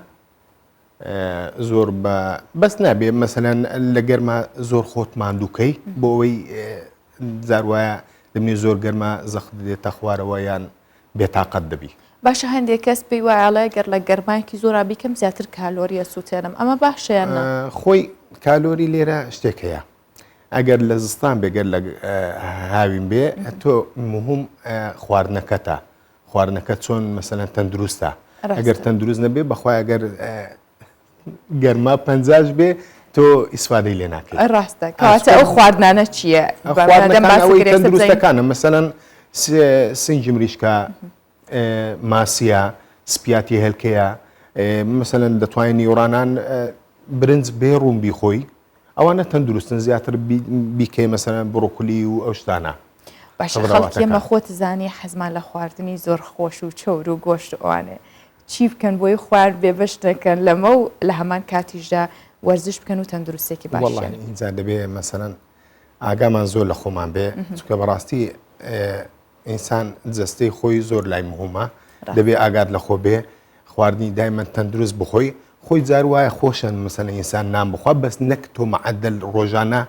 زۆر بە بەس نابێ مەسەلەن لە گەرما زۆر خۆت ماندووکەی بۆ ئەوەی جار وایە دەمنی زۆر گەرما زەخت دێتە خوارەوە یان بێتاقەت دەبی. باشە هەندێک کەس پێی وایە ئەڵێ گەر لە گەرمایەکی زۆرا بیکەم زیاتر کالۆری ئەسوتێنم ئەمە باشە یان نا؟ خۆی کالۆری لێرە شتێک هەیە ئەگەر لە زستان بێ گەر لە هاوین بێ تۆ مهم خواردنەکەتە خواردنەکە چۆن مەسەلەن تەندروستە ئەگەر تەندروست نەبێ بەخوای ئەگەر گەرما پەنجاش بێ تۆ ئیسفادەی لێ ناکەیت ڕاستە کەواتە ئەو خواردنانە چییە تەندروستەکانە مەسەلەن سنگی مریشکە ماسیە سپیاتی هێلکەیە مەسەلەن دەتوانین نیوڕانان برنج بێ ڕوون بیخۆی ئەوانە تەندروستن زیاتر بیکەی مەسەلەن بڕۆکلی و ئەو شتانە. باشە خەڵکی ئێمە خۆت زانی حەزمان لە خواردنی زۆر خۆش و چەور و گۆشت و ئەوانەیە چی بکەن بۆی خوارد بێبەش نەکەن لەمە و لە هەمان کاتیشدا وەرزش بکەن و تەندروستێکی باشیان وەڵڵاهی ئینجا دەبێ مەسەلەن ئاگامان زۆر لە خۆمان بێ چونکە بەڕاستی ئینسان جەستەی خۆی زۆر لای مهمە دەبێ ئاگات لە خۆ بێ خواردنی دایمەن تەندروست بخۆی خۆی جار وایە خۆشن مەسەلەن ئینسان نان بخوا بەس نەک تۆ معدل ڕۆژانە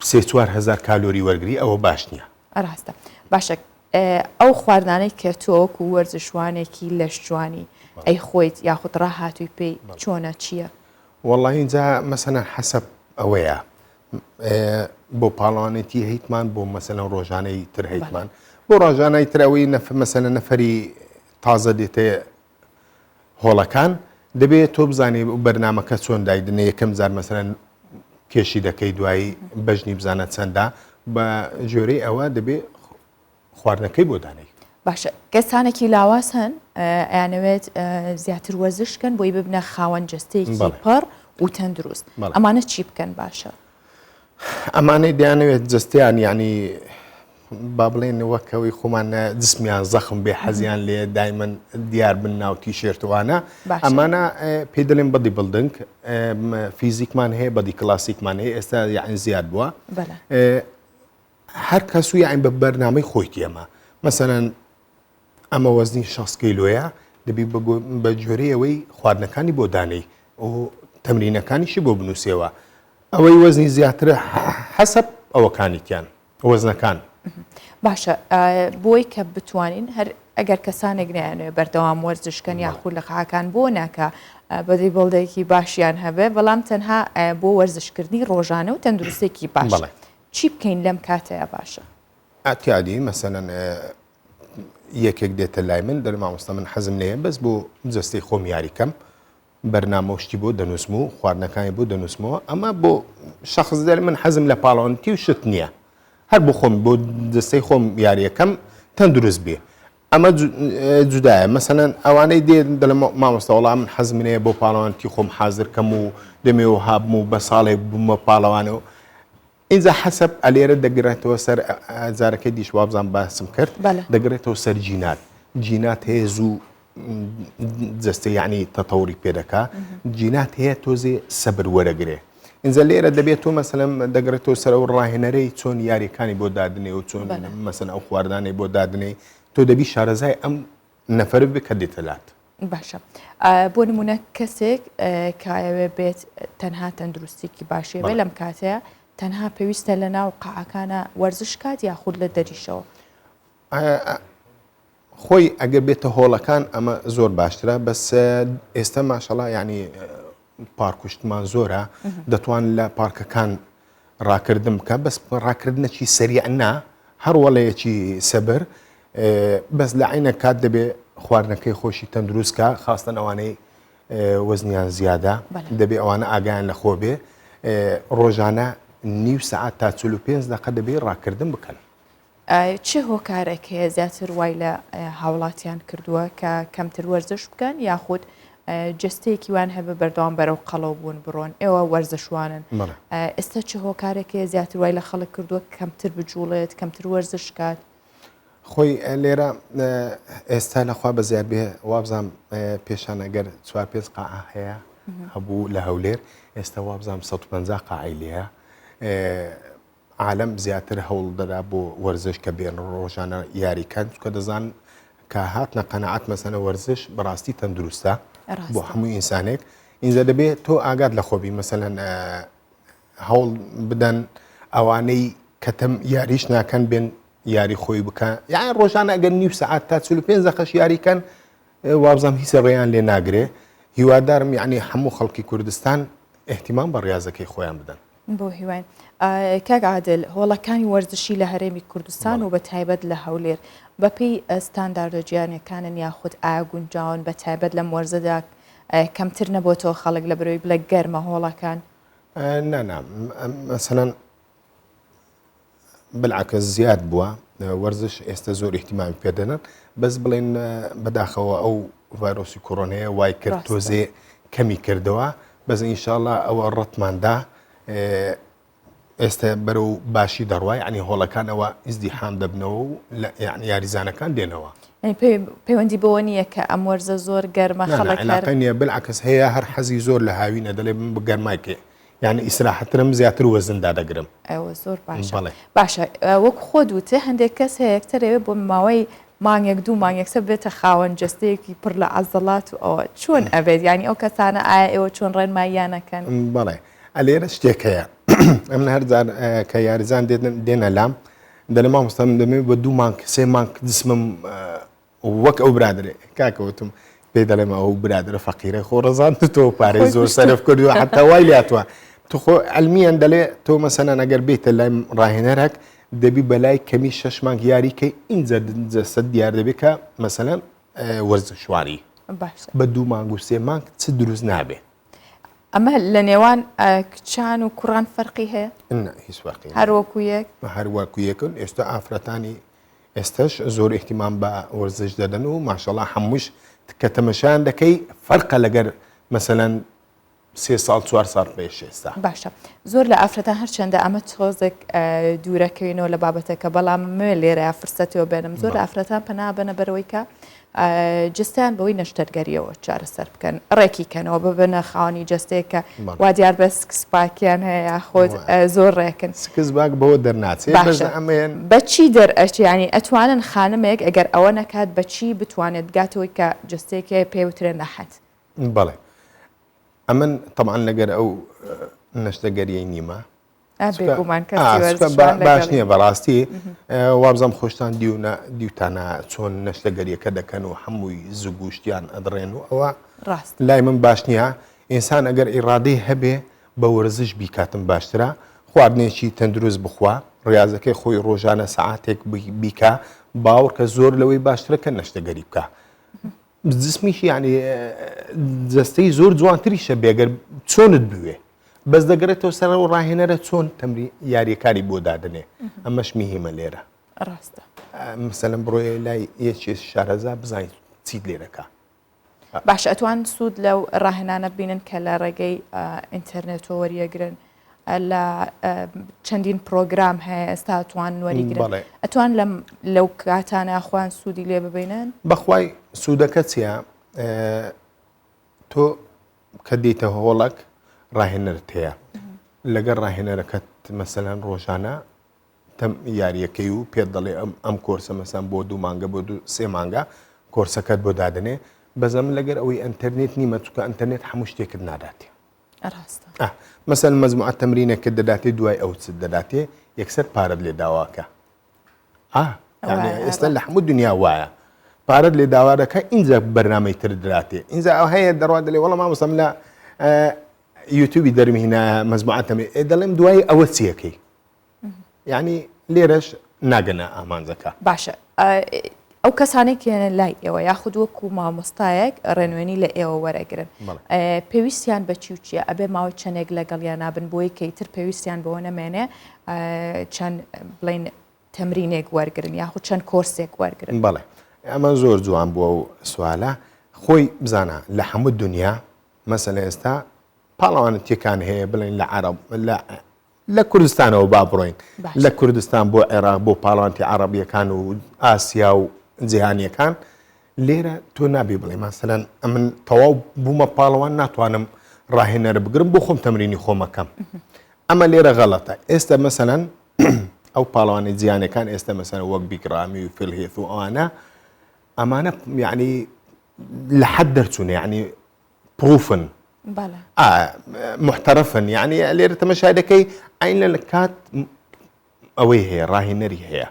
3-4 هەزار کالۆری وەرگری ئەوە باش نییە. ڕاستە باشە ئەو خواردنانەی کە تۆ وەکو وەرزشوانێکی لەشجوانی ئەیخۆیت یاخود ڕاهاتووی پێی چۆنە چییە؟ وەڵی جا مەسەلەن حەسەب ئەوەیە بۆ پاڵەوانێتی هەیتمان بۆ مەسەلەن ڕۆژانەی تر هەیتمان بۆ ڕۆژانەی تر ئەوەی نەف مەسەلەن نەفەری تازە دێتێ هۆڵەکان دەبێت تۆ بزانانی بەرنمەکە چۆن دایدنە یەکەم جار مەسەلەن کێشی دەکەی دوایی بەژنی بزانە چەندە بە جۆرەی ئەوە دەبێ خواردنەکەی بۆ دانێی. باشە کەسانێکی لاواز هەن ئەیانەوێت زیاتر وەرزش بکەن بۆی ببنە خاوەن جەستەیەکی پڕ و تەندروست ئەمانە چی بکەن باشە؟ ئەمانەی دەیانەوێت جەستیان یعنی با بڵێن وەکەوەی خۆمان جسمیان زەخم بێ حەزیان لێ دایمەن دیار بن ناو تیشێرتوانە ئەمانە پێ دەڵێن body building physique مان هەیە body classic مان هەیە ئێستا یعنی زیاد بووە هەر کەس و یاعین بە بەرنامەی خۆیتی ئەمە مەسەلەن ئەمە وەزنی 6 کیلۆیە دەبی بە جۆرەی ئەوەی خواردنەکانی بۆ دانەی و تەمرینەکانیشی بۆ بنووسێەوە ئەوەی وەزنی زیاترە حەسەب ئەوەکانیتیان وەزنەکان. باشە بۆی کە بتوانین هەر ئەگەر کەسانێک نایانەوێ بەردەوام وەرزشکەن یاخود لە قاعەکان بۆ ناکە body builder ێکی باشیان هەبێ بەڵام تەنها بۆ وەرزشکردنی ڕۆژانە و تەندروستێکی باش چی بکەین لەم کاتەیا باشە؟ ئەعتیادی مەسەلەن یەکێک دێتە لای من دەڵێ مامۆستا من حەزم لێیە بەس بۆ جەستەی خۆم یاری کەم بەرنامە و شتی بۆ دەنووسم و خواردنەکانی بۆ دەنووسمەوە ئەمە بۆ شخص دەڵێ من حەزم لە پاڵەوانێتی و شت نییە هەر بۆ خۆم بۆ جەستەی خۆم یاریەکەم تەندروست بێ ئەمە جودایە مەسەلەن ئەوانەی دێن دەڵێن مامۆستا وەڵا من حەزم لێیە بۆ پاڵەوانێتی خۆم حازر کەم و دەمێ و هابم و بە ساڵێک بوومە پاڵەوانەوە ئینجا حەسەب ئەلێرە دەگرێتەوە سەر جارەکەی دیش وابزان باسم کرد دەگرێتەوە سەر جینات جینات هەیە زوو جەستە یعنی تەتەوری پێ دەکا جینات هەیە تۆزێ سەبر وەرەگرێ ئینجا لێرە دەبێت تۆ مەسەلەن دەگرێتەوە سەر ئەو ڕاهێنەرەی چۆن یاریەکانی بۆ دادنێ و چۆن مەسەن ئەو خواردانەی بۆ دادنێ تۆ دەبی شارەزای ئەم نەفەر بێ کە دێتە لات. باشە بۆ نمونە کەسێک کایەوێ بێت تەنها تەندروستێکی باشێ بێ لەم کاتەیە تەنها پێویستە لە ناو قاعەکانە وەرزش کات یاخود لە دەریشەوە؟ خۆی ئەگەر بێتە هۆڵەکان ئەمە زۆر باشترە بەس ئێستا ماشەڵا یعنی پارکوشتمان زۆرە دەتوان لە پارکەکان ڕاکردن بکە بەس ڕاکردنەکی سەریع نا هەر وەڵەیەکی سەبر بەس لە عینە کات دەبێ خواردنەکەی خۆشی تەندروستکە خاستن ئەوانەی وەزنیان زیادە دەبێ ئەوانە ئاگایان لە خۆ بێ ڕۆژانە نیو سەعات تا 45 دقە دەبێ ڕاکردن بکەن. چ هۆکارێک هەیە زیاتر وای لە هاوڵاتیان کردووە کە کەمتر وەرزش بکەن یاخود. جەستەیەکی وان هەبێ بەردەوام بەرەو قەڵەو بوون بڕۆن ئێوە وەرزشوانن ئێستا چ هۆکارێک هەیە زیاتر وای لە خەڵک کردووە کەمتر بجوڵێت کەمتر وەرزش کات؟ خۆی لێرە ئێستا لەخوا بەزیاد بێ وابزانام پێشان ئەگەر چوار پێنج قاعە هەیە هەبوو لە هەولێر ئێستا وابزانام 150 قاعی لێیە عالەم زیاتر هەوڵ دەدا بۆ وەرزش کە بێن ڕۆژانە یاری کەن چونکە دەزان کە هاتنە قەناعەت مەسەنە وەرزش بەڕاستی تەندروستە بۆ هەموو ئینسانێک ئینجا دەبێت تۆ ئاگات لە خۆبی مەسەلەن هەوڵ بدەن ئەوانەی کەتەم یاریش ناکەن بێن یاری خۆی بکە یان ڕۆژانە ئەگەر نیو سەعات تا 45 دەقەش یاری کەن وابزانم هیچ ڕێیان لێ ناگرێ هیوادارم یعنی هەموو خەڵکی کوردستان احتیمام بە ڕاضەکەی خۆیان بدەن. بۆ هیواین کاک عادل هۆڵەکانی وەرزشی لە هەرێمی کوردستان و بە تایبەت لە هەولێر بەپێی ستانداردە جیهانیەکانن یاخود ئایا گونجاون بە تایبەت لەم وەرزەدا کەمتر نەبۆتەوە خەڵک لە برۆی بڵێ گەرمە هۆڵەکان؟ نا نا مەسەلەن بالعکس زیاد بووە وەرزش ئێستا زۆر احتیمامی پێدەنن بەس بڵێن بەداخەوە ئەو ڤایرۆسی کۆرۆنەیە وای کرد تۆزێ کەمی کردەوە بەس ئینشاءاللە ئەوە ڕەتماندا ئێستا بەرەو باشی دەڕوای عنی هۆڵەکان ئەوە ئیزدیحام دەبنەوە و یعنی یاریزانەکان دێنەوە پەیوەندی بەوە نییە کە ئەم وەرزە زۆر گەرمە خەڵک نیە بالعکس هەیە هەر حەزی زۆر لە هاوینە دەڵێ بگەرمای کێ یانی ئیسراحەترم زیاتر وەزن دادەگرم. ئەوە زۆر باشە. بەڵێ. باشە وەک خۆت وتت هەندێک کەس هەیە یەکسەر ئەوێ بۆ ماوەی مانگێک دوو مانگ یەکسەر بێتە خاوەن جەستەیەکی پڕ لە عەزەڵات و ئەوە چۆن ئەبێت یانی ئەو کەسانە ئایا ئێوە چۆن ڕێنماییان ئەکەن؟ بەڵێ ئەلێرە شتێک هەیە ئەمن هەر جار کە یاریزان دێنە لام دەلێ مامۆستا من دەمەوێت بە دوو مانگ سێ مانگ جسمم وەک ئەو برادەرێ کاکە وتم پێی دەڵێم ئەو برادەرە فەقیرە خۆ ڕزان تۆ پارەی زۆر سەرف کردووە حتا وای لاتوە تو خۆ ئەلمیان دەلێ تۆ مەسەنان ئەگەر بێتە لای ڕاهێنەرەک دەبی بەلای کەمی شەش مانگ یاری کەی ئینجا جەسەد دیار دەبێت کە مەسەلەن وەرزشوانی بە دوو مانگ و سێ مانگ چ دروست نابێ ئەمە لە نێوان کچان و کوڕان فەرقی هەیە هیچ فەرقی هەر وەکو یەک هەر وەکو یەکن ئێستا ئافرەتانی ئێستەش زۆر ئیهتیمام بە وەرزش دەدەن و ماشەڵا هەمووش کە تەمەشایان دەکەی فەرقە لەگەر مەسەلەن سێ ساڵ چوار ساڵ پێش ئێستا. باشە زۆر لە ئافرەتان هەرچەندە ئەمە تۆزێک دوورەکەوینەوە لە بابەتەکە بەڵام مەوێ لێرە فرسەتەوە بێنم زۆر لە ئافرەتان پەنا بەنە بەرەوەی کە جستیان بەوەی نەشتەرگەریەوە چارەسەر بکەن ڕێکی کەنەوە ببنە خاوەنی جەستەیەک کە وا دیار بە six pack یان هەیە یاخود زۆر ڕێکن. six pack بەوە دەرناچێت بەس باشە ئەمەیان. بە چی دەرئەچێ یانی ئەتوانن خانمێک ئەگەر ئەوە نەکات بە چی بتوانێت بگاتەوەی کە جەستەیەک هەیە پێی وترێ نەحەت؟ بەڵێ ئەمن تەبعەن لەگەر ئەو نەشتەگەریەی نیمە باش نییە بەڕاستی وابزانم خۆشتان دیونە دیوتانە چۆن نەشتەگەریەکە دەکەن و هەمووی زگوشتیان ئەدڕێن و ئەوە ڕاست لای من باش نییە ئینسان ئەگەر ئیرادەی هەبێ بە وەرزش بیکاتم باشترە خواردنێکی تەندروست بخوا ڕاضەکەی خۆی ڕۆژانە سەعاتێک بیکا باوەڕکە زۆر لەوەی باشترە کە نەشتەگەری بکە جسمیشی یعنی جەستەی زۆر جوانتریشە بێگەر چۆنت بوێ بەس دەگەڕێتەوە سەر ئەو ڕاهێنەرە چۆن تەمری یاریەکانی بۆ دادەنێ ئەمەش میهیمە لێرە ڕاستە مەسەلەن بڕۆیە لای یەکێ شارەزا بزانیت چیت لێ دەکا باش ئەتوان سوود لەو ڕاهێنانە بینن کە لە ڕێگەی ئینتەرنێتەوە وەریەگرن لە چەندین پرۆگرام هەیە ئێستا توان وەریگرن ئەتوان لەم لەو کاتانە خۆیان سوودی لێ ببینن بەخوای سوودەکە چییە تۆ کە دێیتە هۆڵەک ڕاهێنەرت هەیە لەگەر ڕاهێنەرەکەت مەسەلەن ڕۆژانە تەم یاریەکەی و پێت دەڵێ ئەم ئەم کۆرسە مەسان بۆ دوو مانگە بۆ دوو سێ مانگە کۆرسەکەت بۆ دادەنێ بەزەم لەگەر ئەوەی ئەتەرنێت نیمە چکە ئەتەرنێت هەموو شتێکت ناداتێ ڕاستە مەسەل مەزموعە تەمرینەکەت دەداتێ دوای ئەو چت دەداتێ یەکسەر پارەت لێ داواکە ئێستا لە هەموو دنیا وایە پارەت لێ داوا دەکە ئینجا بەرنامەی تر دراتێ ئینجا ئەو هەیە دەڕوا دەلێ وەڵا مامۆستا من لە یوتیوبی دەرمهینا مەزموعە تەمرین دەڵێم دوای ئەوە چیەکەی یعنی لێرەش ناگەنە ئامانجەکە باشە ئەو کەسانەی کێنە لای ئێوە یاخود وەکو مامۆستایەک ڕێنوێنی لە ئێوە وەرەگرن پێویستیان بە چی و چییە ئەبێ ماوەی چەندێک لەگەڵیان نابن بۆی کەیتر پێویستیان بەوە نەمێنێ چەند بڵین تەمرینێک وەرگن یاخود چەند کۆرسێک وەرگن بەڵێ ئەمە زۆر جوان بووە و سوالە. خۆی بزانە لە هەموو دنیا مەسەلە ئێستا پاڵەوانەتیەکان هەیە بڵێن لە عەرەب لە لە کوردستانەوە با بڕۆین لە کوردستان بۆ عێراق بۆ پاڵەوانتی عەڕەبیەکان و ئاسیا و جیهانیەکان لێرە تۆ نابێ بڵێ ماسەلەن ئەمن تەواو بوومە پاڵەوان ناتوانم ڕاهێنەر بگرم بۆ خۆم تەمرینی خۆمەکەم ئەمە لێرە غەڵەتە ئێستا مەسەلەن ئەو پاڵەوانی جیانەکان ئێستا مەسەلەن وەک بیگرامی و فیلهێت و ئەوانە ئەمانە یعنی لە حەد دەرچوون یعنی پروفن محتەرفن یعنی لێرە تەمەشای دەکەی ئاین لە کات ئەوەی هەیە ڕاهێنەری هەیە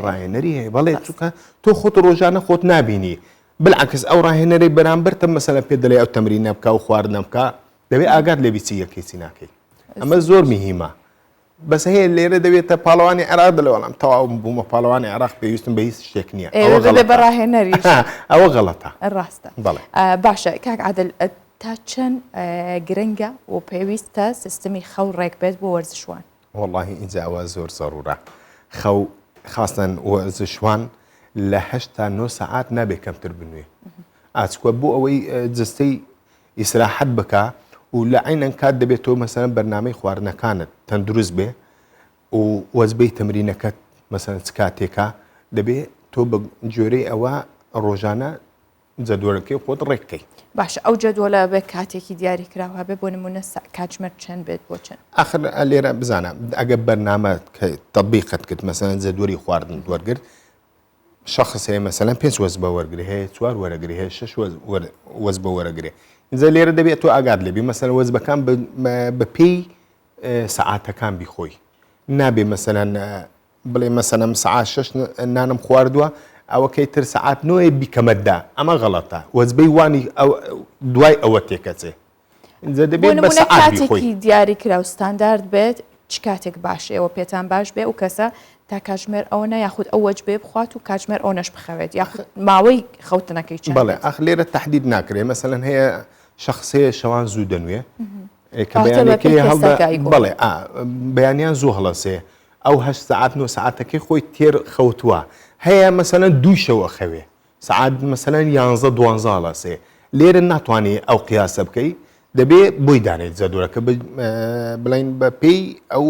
ڕاهێنەری هەیە بەڵێ چووکە تۆ خۆت ڕۆژانە خۆت نبینی بالعکس ئەو ڕاهێنەری بەرامبەر تە مەسەلە پێ دەڵێ ئەو تەمرینە بکە و خواردنە بکە دەبێ ئاگات لێ بیچی یەکەی چی ناکەی ئەمە زۆر مهمە بەس هەیە لێرە دەبێتە پاڵەوانی عێراق دەڵێ وەڵام تەواو بوومە پاڵەوانی عێراق پێویستم بە هیچ شتێک نییە ئەوە غەڵەتە بە ڕاهێنەریش ئەوە غەڵەتە ڕاستە بەڵێ باشە کاک عادل تا چەند گرنگە و پێویستە سیستمی خەو ڕێک بێت بۆ وەرزشوان؟ وەڵاهی ئینجا ئەوە زۆر زەڕوورە خەو خاستەن وەرزشوان لە هەشت تا نۆ سەعات نابێ کەمتر بنوێ ئاچکوە بۆ ئەوەی جستەی ئیسراحەت بکا و لە عەینەن کات دەبێت تۆ مەسەلەن بەرنامەی خواردنەکانت تەندروست بێ و وەجبەی تەمرینەکەت مەسەلەن چ کاتێکە دەبێ تۆ بە گوێرەی ئەوە ڕۆژانە جەدوەلەکەی خۆت ڕێک کەی. باشە ئەو جەدوەلە ئەبێ کاتێکی دیاری کراو هەبێ بۆ نمونە کاتژمێر چەند بێت بۆ چەند؟ ئاخر لێرە بزانە ئەگەر بەرنامە تەتبیقت کرد مەسەلەن جەدوەلی خواردنت وەرگرت شەخس هەیە مەسەلەن پێنج وەجبە وەرگرێ هەیە چوار وەرەگرێ هەیە شەش وەجبە وەرەگرێ ئینجا لێرە دەبێت تۆ ئاگات لێبی مەسەلەن وەجبەکان بە پێی سەعاتەکان بیخۆی نابێ مەسەلەن بڵێ مەسەلەن سەعات شەش نانم خواردووە ئەوەکەی تر سەعات نۆیە بیکەمەدا ئەمە غەڵەتە وەجبەی وانی دوای ئەوە تێکەچێ ئینجا دەبێت بە سەعات بیخۆی. کاتێکی دیاری کراو ستاندارد بێت چ کاتێک باشە ئێوە پێتان باش بێ ئەو کەسە تا کاتژمێر ئەوەنە یاخود ئەو وەجبەیە بخوات و کاتژمێر ئەوەنەش بخەوێت یاخود ماوەی خەوتنەکەی چەند بەڵێ ئەخ لێرە تەحدید ناکرێ مەسەلەن هەیە شەخس هەیە شەوان زوو دەنوێ کە بەیانەکەی هەڵدا بەڵێ بەیانیان زوو هەڵەسێ ئەو هەشت سەعات نۆ سەعاتەکەی خۆی تێر خەوتووە هەیە مەسەلەن دوو شەو ئەخەوێ سەعات مەسەلەن یانزە دوانزە هەڵەسێ لێرە ناتوانانی ئەو قیاسە بکەی دەبێ بۆی دانێت جەدوەلەکە بڵین بە پێی ئەو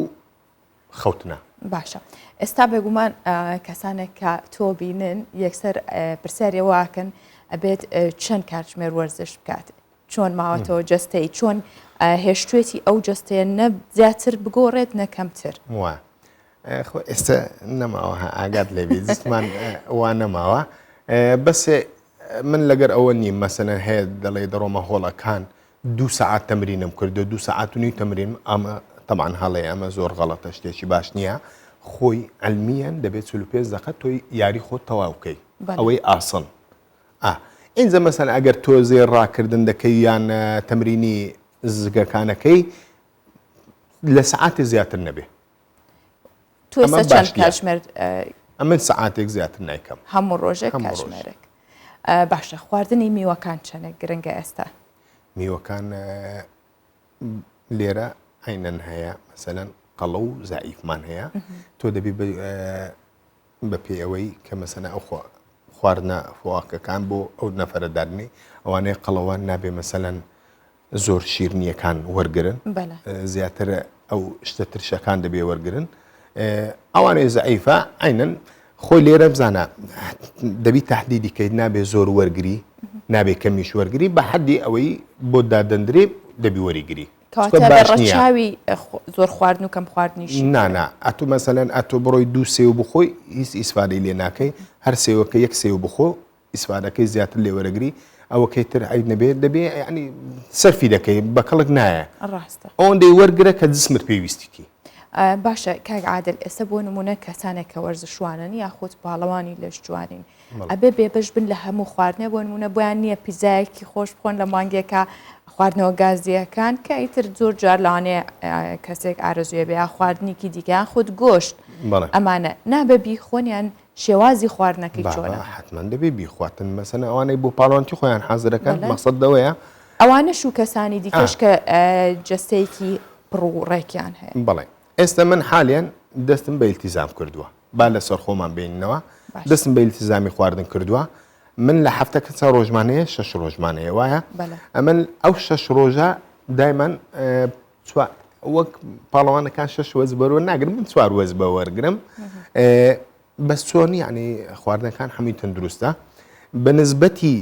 خەوتنە. باشە ئێستا بێگومان کەسانێک کە تۆ بینن یەکسەر پرسیاری ئەوە ئەکەن ئەبێت چەند کاتژمێر وەرزش بکات چۆن ماوەتەوە جەستەی چۆن هێشتوێتی ئەو جەستەیە نە زیاتر بگۆڕێت نە کەمتر. وا خۆ ئێستا نەماوە ها ئاگات لێبی جسمان وا نەماوە بەس من لەگەر ئەوە نیم مەسەلەن هەیە دەڵێ دەڕۆمە هۆڵەکان دوو سەعات تەمرینم کردو دوو سەعات و نیو تەمرین ئەمە تەبعەن هەڵەیە ئەمە زۆر غەڵەتە شتێکی باش نییە خۆی علمیەن دەبێت 45 دقە تۆی یاری خۆت تەواو بکەی ئەوەی ئاسن ئا ئینجا مەسەن ئەگەر تۆزێ ڕاکردن دەکەی یان تەمرینی زگەکانەکەی لە سەعاتێ زیاتر نەبێ. تۆ ئێستا چەند کاتژمێر؟ ئەمن سەعاتێک زیاتر نایکەم. هەموو ڕۆژێک کاتژمێرێک. باشە خواردنی میوەکان چەندێک گرنگە ئێستا؟ میوەکان لێرە عینەن هەیە مەسەلەن قەڵە و زەعیفمان هەیە تۆ دەبی بە پێی ئەوەی کە مەسەنە ئەو خواردنە فواکەکان بۆ ئەو نەفەرە دادنێ ئەوانەیە قەڵەوان نابێ مەسەلەن زۆر شیرنیەکان وەرگن زیاتر ئەو شتە ترشەکان دەبێ وەرگن ئەوانەی زعیفە عینەن خۆی لێرە بزانە دەبی تهدیدی کەیت نابێ زۆر وەرگری نابێ کەمیش وەرگری بە حەدی ئەوەی بۆ دادەندرێ دەبی وەریگری ڕەچاوی زۆر خواردن و کەم خواردنیش نانا ئەتو مەسەلەن ئەتۆ بڕۆی دوو سێو بخۆی هیچ ئیسفادەی لێ ناکەی هەر سێوەکە یەک سێو بخۆ ئیسفادەکەی زیاتر لێ وەرەگری ئەوەکەی تر عیب نەبێت دەبێ یعنی سەرفی دەکەی بە کەڵک نایە ڕاستە ئەوەندەی وەرگرە کە جسمت پێویستیتی. باشە کاک عادل ئێستا بۆ نمونە کەسانێک کە وەرزشوانن یاخود پاڵەوانی لەش جوانین ئەبێ بێبەش بن لە هەموو خواردنێ بۆ نمونە بۆیان نییە پیزایەکی خۆش بخۆن لە مانگێکا خواردنەوە گازیەکان کە ئیتر زۆر جار لەوانەیە کەسێک ئارەزوێ بێ یا خواردنێکی دیکە یان خود گۆشت ئەمانە نابێ بیخۆن یان شێوازی خواردنەکەی چۆنە؟ حەتمەن دەبێ بیخواتن مەسەلەن ئەوانەی بۆ پاڵەوانتی خۆیان حازرەکەن مەقسەد لەوەیە ئەوانەش و کەسانی دیکەش کە جەستەیەکی پڕ و ڕێکیان هەیە. بەڵێ ئێستا من حالیەن دەستم بە ئیلتیزام کردووە با لەسەر خۆمان بێنینەوە دەستم بە ئیلتیزامی خواردن کردووە. من لە هەفتەکە چەند ڕۆژمان هەیە شەش ڕۆژمان هەیە وایە ئەمن ئەو شەش ڕۆژە دایمەن وەک پاڵەوانەکان شەش وەز بەرەوە ناگرم من چوار وەز بە وەرگرم بەس چۆن یعنی خواردنەکان هەمووی تەندروستە بە نسبەتی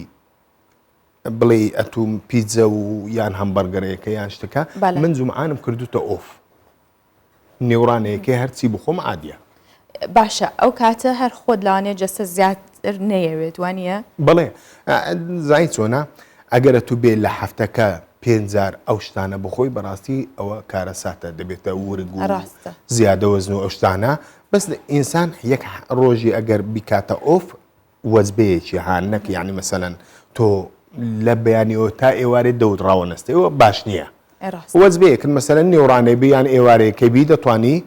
بڵێ ئەتوم پیتزە و یان هەمبەرگەرەیەکە یان شتەکە من جومعانم کردوتە off نێوڕانەیەکەی هەرچی بخۆم عادیە. باشە ئەو کاتە هەر خۆت لەوانەیە جەستە زیاتر نەیەوێت وانیە؟ بەڵێ زانی چۆنە ئەگەر ئەتوو بێ لە هەفتەکە پێنج جار ئەو شتانە بخۆی بەڕاستی ئەوە کارەساتە دەبێتە ورگ و ڕاستە زیادە وەزن و ئەو شتانە بەس ئینسان یەک ڕۆژی ئەگەر بیکاتە off وەجبەیەکی ها نەک یانی مەسەلەن تۆ لە بەیانیەوە تا ئێوارێ دەوت ڕاوەنەستێ ئەوە باش نییە وەجبەیەکن مەسەلەن نێوڕانێ بی یان ئێوارەیەکە بی دەتوانی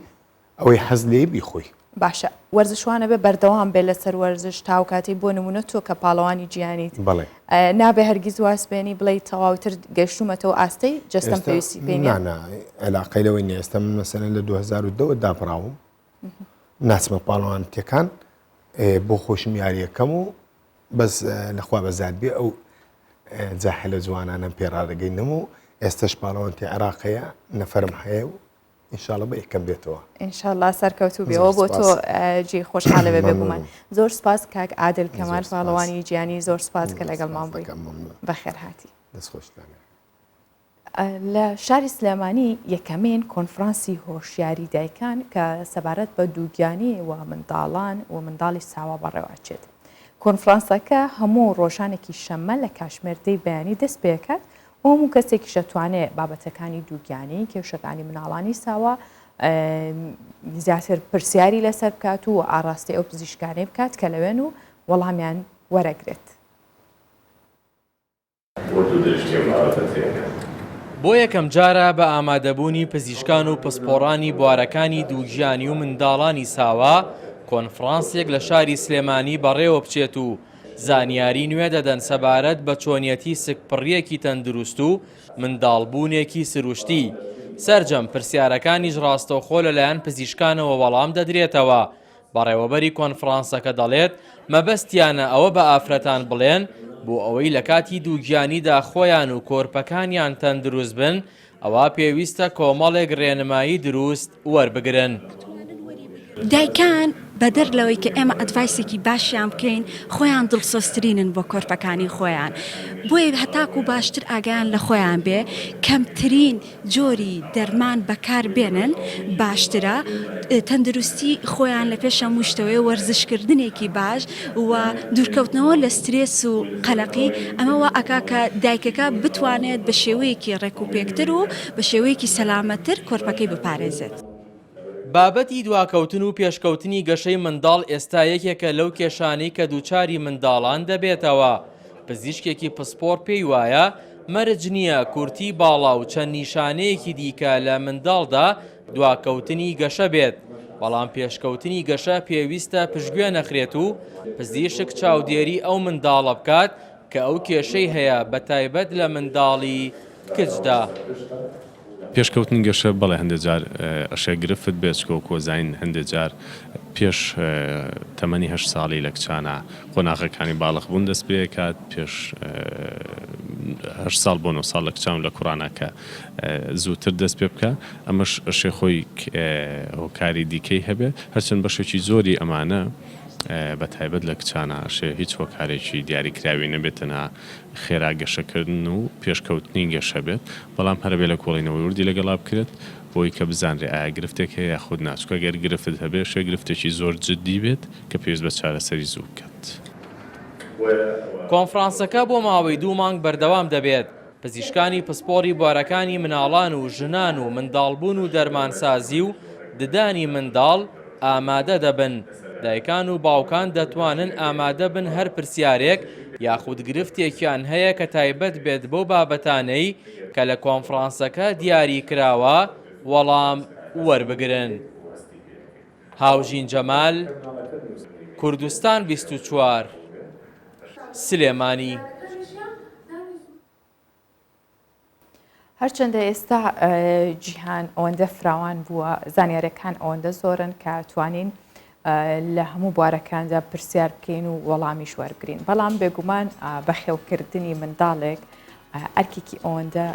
ئەوەی حەز لێی بیخۆی. باشە وەرزشوان ئەبێ بەردەوام بێ لەسەر وەرزش تاو کاتەی بۆ نمونە تۆ کە پاڵەوانی جیهانیت بەڵێ نابێ هەرگیز واز بێنی بڵێی تەواوتر گەشتومەتەوە ئاستەی جەستەم پێویستی پێی نیە؟ نا نا عێلاقەی لەوەی نیە ئێستا من مەسەلەن لە 2010 وە دابڕاوم ناچمە پاڵەوانتیەکان بۆ خۆشم یاریەکەم و بەس لەخوا بەزاد بێ ئەو جاحلە جوانانم پێ ڕادەگەینم و ئێستش پاڵەوانتی عێراق هەیە نەفرم هەیە و ئینشاءاللە بە یەکەم بێتەوە. ئینشاءاللە سەرکەوتوو بێەوە بۆ تۆ جێی خۆشحاڵە بێ بێگومان زۆر سپاس کاک عادل کەمال پاڵەوانی گیانی زۆر سپاس کە لەگەڵمان بووی بەخێر هاتی. دەست خۆشتان. لە شاری سلێمانی یەکەمین کۆنفرانسی هۆشیاری دایکان کە سەبارەت بە دووگیانی و منداڵان و منداڵی ساوا بەڕێوەچێت. کۆنفرانسەکە هەموو ڕۆژانێکی شەممە لە کاتژمێر دەی بەیانی دەست پێکات و هەموو کەسێکیش دەتوانێت بابەتەکانی دووگیانی، کێشەکانی مناڵانی ساوا زیاتر پرسیاری لەسەر بکات و ئاڕاستەی ئەو پزیشکانەی بکات کە لەوێن و وەڵامیان وەرەگرێت. ورد و درشتی ئەم بابەتە تێبگەن. بۆ یەکەمجارە بە ئامادەبوونی پزیشکان و پسپۆڕانی بوارەکانی دووگیانی و منداڵانی ساوا کۆنفرانسێک لە شاری سلێمانی بەڕێوەبچێت و زانیاری نوێ دەدەن سەبارەت بە چۆنیەتی سکپڕییەکی تەندروست و منداڵبوونێکی سروشتی. سەرجەم پرسیارەکانیش ڕاستەوخۆ لەلایەن پزیشکانەوە وەڵام دەدرێتەوە. بەڕێوەبەری کۆنفرانسەکە دەڵێت، مەبەستیانە ئەوە بە ئافرەتان بڵێن، بۆ ئەوەی لە کاتی دووگیانیدا خۆیان و کۆرپەکانیان تەندروست بن، ئەوا پێویستە کۆمەڵێک رێنمایی دروست وەربگرن. دایکان بەدەر لەوەی کە ئێمە advice ێکی باشیان بکەین، خۆیان دڵسۆزترینن بۆ کۆرپەکانی خۆیان، بۆیە هەتاکوو باشتر ئاگایان لە خۆیان بێ، کەمترین جۆری دەرمان بەکار بێنن باشترە، تەندروستی خۆیان لە پێش هەموو شتەوەیە، وەرزشکردنێکی باش و دوورکەوتنەوە لە سترێس و قەلەقی، ئەمە وا ئەکا کە دایکەکە بتوانێت بە شێوەیەکی ڕێکوپێکتر و بە شێوەیەکی سەلامەتتر کۆرپەکەی بپارێزێت. بابەتی دواکەوتن و پێشکەوتنی گەشەی منداڵ ئێستا یەکێکە لەو کێشانەی کە دووچاری منداڵان دەبێتەوە، پزیشکێکی پسپۆڕ پێی وایە مەرج نییە کورتی باڵا و چەند نیشانەیەکی دیکە لە منداڵدا دواکەوتنی گەشە بێت، بەڵام پێشکەوتنی گەشە پێویستە پشتگوێ نەخرێت و پزیشک چاودێری ئەو منداڵە بکات کە ئەو کێشەی هەیە بەتایبەت لە منداڵی کچدا. پێشکەوتنی گەشە، بەڵێ هەندێ جار ئەشێ گرفت بێت چکە وەکو ئەزانین هەندێ جار پێش تەمەنی هەشت ساڵی لە کچانا قۆناغەکانی باڵغ بوون دەست پێکات پێش هەشت ساڵ بۆ نۆ ساڵ لە کچان و لە کوڕانا کە زووتر دەست پێ بکا ئەمەش ئەشێ خۆی هۆکاری دیکەی هەبێت هەرچەند بەشێکی زۆری ئەمانە بە تایبەت لە کچانا ئەشێ هیچ هۆکارێکی دیاریکراوی نەبێت تەنها خێرا گەشەکردن و پێشکەوتنی گەشە بێت، بەڵام هەر ئەبێ لێکۆڵینەوەی وردی لەگەڵا بکرێت بۆی کە بزانرێ ئایا گرفتێک هەیە یاخود نا، چونکە گەر گرفت هەبێ شێ گرفتێکی زۆر جدی بێت کە پێویست بە چارەسەری زوو بکات. کۆنفرانسەکە بۆ ماوەی دوو مانگ بەردەوام دەبێت، پزیشکانی پسپۆڕی بوارەکانی مناڵان و ژنان و منداڵبوون و دەرمانسازی و ددانی منداڵ ئامادە دەبن، دایکان و باوکان دەتوانن ئامادەبن هەر پرسیارێک یاخود گرفتێکیان هەیە کە تایبەت بێت بەو بابەتانەی کە لە کۆنفرانسەکە دیاری کراوە وەڵام وەربگرن. هاوژین جەمال، کوردستان 24، سلێمانی. هەرچەندە ئێستا جیهان ئەوەندە فراوان بووە زانیارەکان ئەوەندە زۆرن کە توانین. لە هەموو بوارەکاندا پرسیار بکەین و وەڵامیش وەربگرین بەڵام بێگومان بەخێوکردنی منداڵێک ئەرکێکی ئەوەندە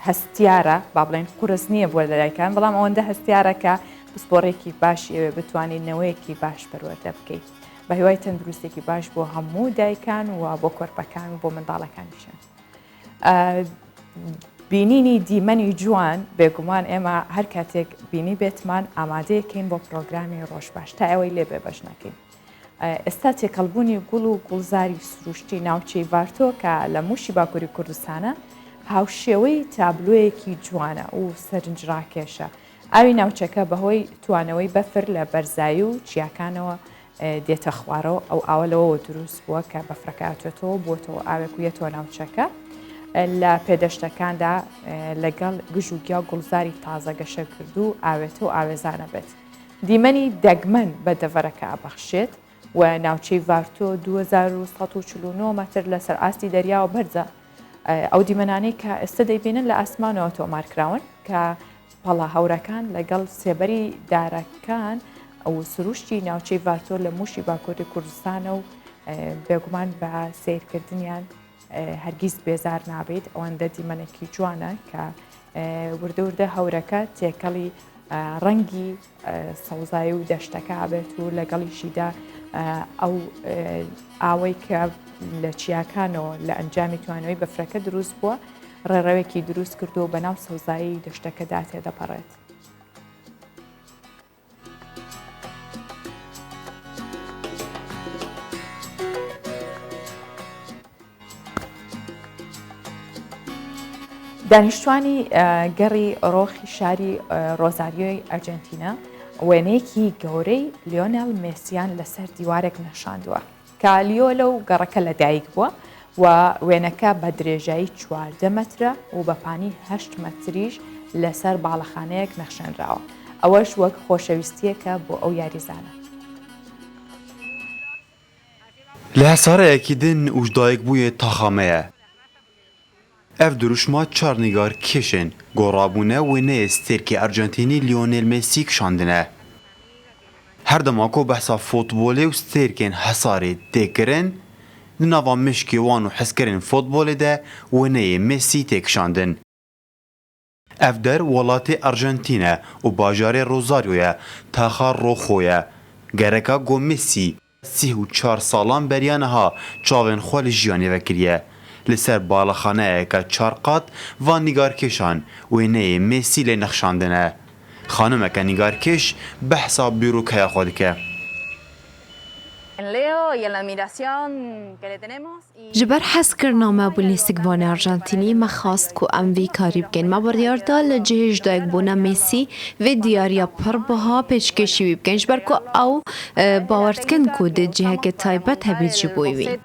هەستیارە با بڵێن قورس نییە بۆ لەلایکان بەڵام ئەوەندە هەستیارە کە پسپۆڕێکی باشی ئەوێ بتوانین نەوەیەکی باش پەروەردە بکەیت بە هیوای تەندروستێکی باش بۆ هەموو دایکان و بۆ کۆرپەکان و بۆ منداڵەکانیشیان. بینینی دیمەنی جوان بێگومان ئێمە هەر کاتێک بینی بێتمان ئامادەیەکەین بۆ پرۆگرامی ڕۆژ باش تا ئەوەی لێ بێ بەش نەکەین. ئێستا تێکەڵبوونی گوڵ و گوڵزاری سروشتی ناوچەی ڤارتۆ کە لە مووشی باکووری کوردستانە هاوشێوەی تابلۆیەکی جوانە و سەرنجڕاکێشە. ئاوی ناوچەکە بەهۆی توانەوەی بەفر لە بەرزایی و چیاکانەوە دێتە خوارەوە، ئەو ئاوە لەوەوە دروست بووە کە بەفرەکە ئەتوێتەوە بووەتەوە ئاوێک و یەتەوە ناوچەکە. لە پێدەشتەکاندا لەگەڵ گژ و گیا گوڵزاری تازە گەشە کردوو ئاوێتە و ئاوێزانە بێت. دیمەنی دەگمەن بە دەڤەرەکە ئەبەخشێت و ناوچەی ڤارتۆ 2149 مەتر لەسەر ئاستی دەریاوە بەرزە. ئەو دیمەنانەی کە ئێستا دەیبینن لە ئاسمانەوە تۆمارکراون کە پەڵە هەورەکان لەگەڵ سێبەری دارەکان و سروشتی ناوچەی ڤارتۆ لە مووشی باکووری کوردستانە و بێگومان بە سەیرکردنیان هەرگیز بێزار نابیت ئەوەندە دیمەنێکی جوانە کە وردە وردە هەورەکە تێکەڵی ڕەنگی سەوزایی و دەشتەکە ئەبێت و لەگەڵیشیدا ئەو ئاوەی کە لە چیاکانەوە لە ئەنجامی توانەوەی بەفرەکە دروست بووە ڕێڕەوێکی دروست کردو بە ناو سەوزایی دەشتەکەدا تێدەپەڕێت. دانیشتوانی گەڕی ڕۆخی شاری ڕۆزاریۆی ئەرجەنتینا وێنەیەکی گەورەی لیۆنێل مێسیان لەسەر دیوارێک نەشاندووە کە لیۆ لەو گەڕەکە لەدایک بووە و وێنەکە بە درێژایی 14 مەترە و بە پانی 8 مەتریش لەسەر باڵەخانەیەک نەخشێنراوە ئەوەش وەک خۆشەویستییەکە بۆ ئەو یاریزانە. Li hesareyekî din û ji dayikbûyê taxa me ye. Ev dirûşma çar nîgarkêşên ku rabûne wêneyê stêrkê Arjantînî Lionel Messi kişandine. Her dema ku behsa fotbolê û stêrkên hesarê tê kirin, di nava mişkê wan û hezkerên fotbolê de wêneyê Messi tê kişandin. Ev der welatê Arjantîn e û bajarê Rosario ye, taxa Rojo ye. Gereka ku Messi 34 salan beriya niha çavên xwe li jiyanê vekiriye. Li ser balexaneyeke çar qat van nîgarkêşan wêneyê Messi lê nexşandine. Xanimeke nîgarkêş behsa bîrokeya xwe dike. Ji ber hezkirina me bo lîstikvanê Arjantînî me xwest ku em vî karî bikin. Me biryar da li cihê ji dayikbûna Messi vê diyariya pir biha pêşkêşî wî bikin ji ber ku ew bawer dikin ku dê ciheke taybet hebît ji bo wî.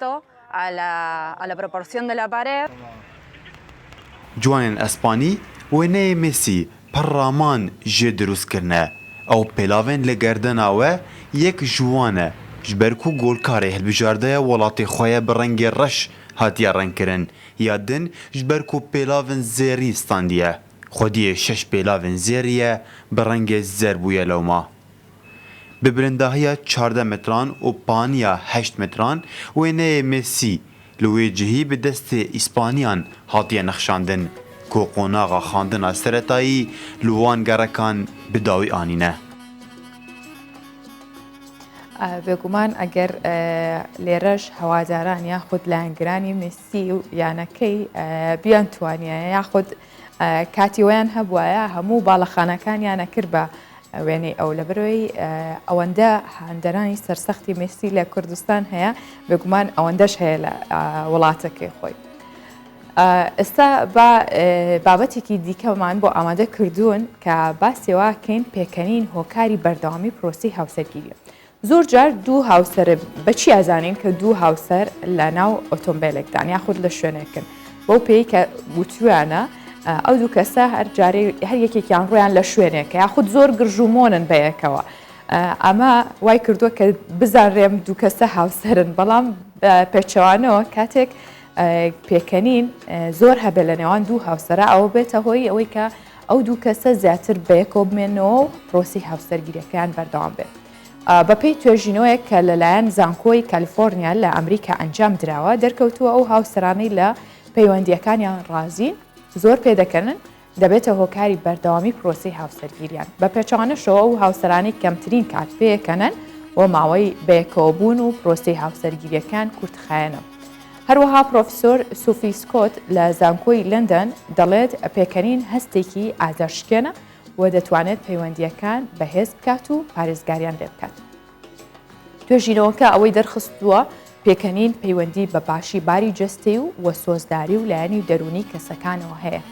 Ciwanên Espanî wêneyê Messi Pir raman jê dirûst kirine. Ew pêlavên li gerdena we yek ji wan e. Ji ber ku golkarê hilbijardeya welatê xwe ye bi rengê reş hatiye rengkirin. Ya din ji ber ku pêlavên zêrî standiye. Xwediyê şeş pêlavên zêrî ye bi rengê zer bûye lewma. Bi bilindahiya 14 metran û paniya heşt metran wêneyê Messi Li wê cihî bi destê Îspaniyan hatiye nexşandin ku qonaxa xandina seretayî li wan gerekan bi dawî anîne. بێگومان ئەگەر لێرەش هەواداران یاخود لایەنگرانی مێسی و یانەکەی بیانتوانیایە یاخود کاتی ویان هەبوایە هەموو باڵەخانەکانیان ئەکرد بە وێنەی ئەو لەبەرەوەی ئەوەندە هاندەرانی سەرسەختی مێسی لە کوردستان هەیە بێگومان ئەوەندەش هەیە لە وڵاتەکەی خۆی. ئێستا با بابەتێکی دیکەمان بۆ ئامادە کردوون کە باسیەوەکەین پێکەنین هۆکاری بەردەوامی پرۆسی هاوسەرگیریە. زۆر جار دوو هاوسەر بە چی ئەزانین کە دوو هاوسەر لە ناو ئۆتۆمبیلێکدان یاخود لە شوێنێکن بەو پێی کە وتویانە ئەو دوو کەسە هەر جارێ هەر یەکێکیان ڕویان لە شوێنێکە یاخود زۆر گرژ و مۆنن بەیەکەوە ئەمە وای کردووە کە بزانرێم دوو کەسە هاوسەرن بەڵام پێچەوانەوە کاتێک پێکەنین زۆر هەبێ لە نێوان دوو هاوسەرە ئەوە بێتە هۆی ئەوەی کە ئەو دوو کەسە زیاتر بەیەکەوە بمێنەوە و پرۆسی هاوسەرگیریەکەیان بەردەوام بێت. بەپێی توێژینەوەیەک کە لەلایەن زانکۆی کالیفۆرنیا لە ئەمریکا ئەنجام دراوە، دەرکەوتووە ئەو هاوسەرانەی لە پەیوەندییەکانیان ڕازین، زۆر پێدەکەنن، دەبێتە هۆکاری بەردەوامی پرۆسەی هاوسەرگیریان. بە پێچەوانەشەوە ئەو هاوسەرانەی کەمترین کات پێکەنن و ماوەی بەیەکەوەبوون و پرۆسەی هاوسەرگیریەکان کورتخایەنە. هەروەها پرۆفیسۆر سوفی سکۆت لە زانکۆی لەندەن دەڵێت پێکەنین هەستێکی ئازارشکێنە و دەتوانێت پەیوەندییەکان بەهێز بکات و پارێزگاریان لێ بکات. توێژینەوەکە ئەوەی دەرخستووە پێکەنین پەیوەندی بە باشی باری جەستەی و و سۆزداری و لایەنی دەروونی کەسەکانەوە هەیە.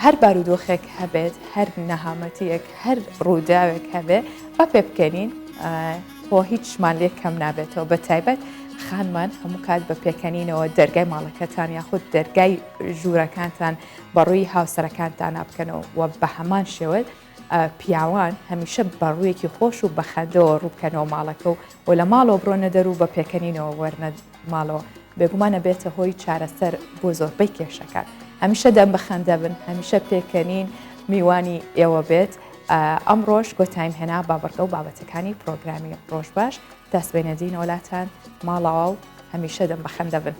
هەر بارودۆخێک هەبێت هەر نەهامەتیەک هەر ڕووداوێک هەبێ با پێ بکەنین بۆ هیچمان لێ کەم نابێتەوە بە تایبەت خانمان هەموو کات بە پێکەنینەوە دەرگای ماڵەکەتان یاخود دەرگای ژوورەکانتان بەڕووی هاوسەرەکانتان بکەنەوە و بە هەمان شێوە پیاوان هەمیشە بە ڕوویەکی خۆش و بە خەندەوە ڕووبکەنەوە ماڵەکە و و لە ماڵەوە بڕۆنە دەر و بە پێکەنینەوە وەرنە ماڵەوە بێگومان ئەبێتە هۆی چارەسەر بۆ زۆربەی کێشەکان هەمیشە دەم بە خەندە بن هەمیشە پێکەنین میوانی ئێوە بێت ئەمڕۆش کۆتایم هێنا بە بڕگە و بابەتەکانی پرۆگرامی ڕۆژ باش تا سبەینێ دێینەوە لاتان ماڵاوا و هەمیشە دەم بە خەندە بن.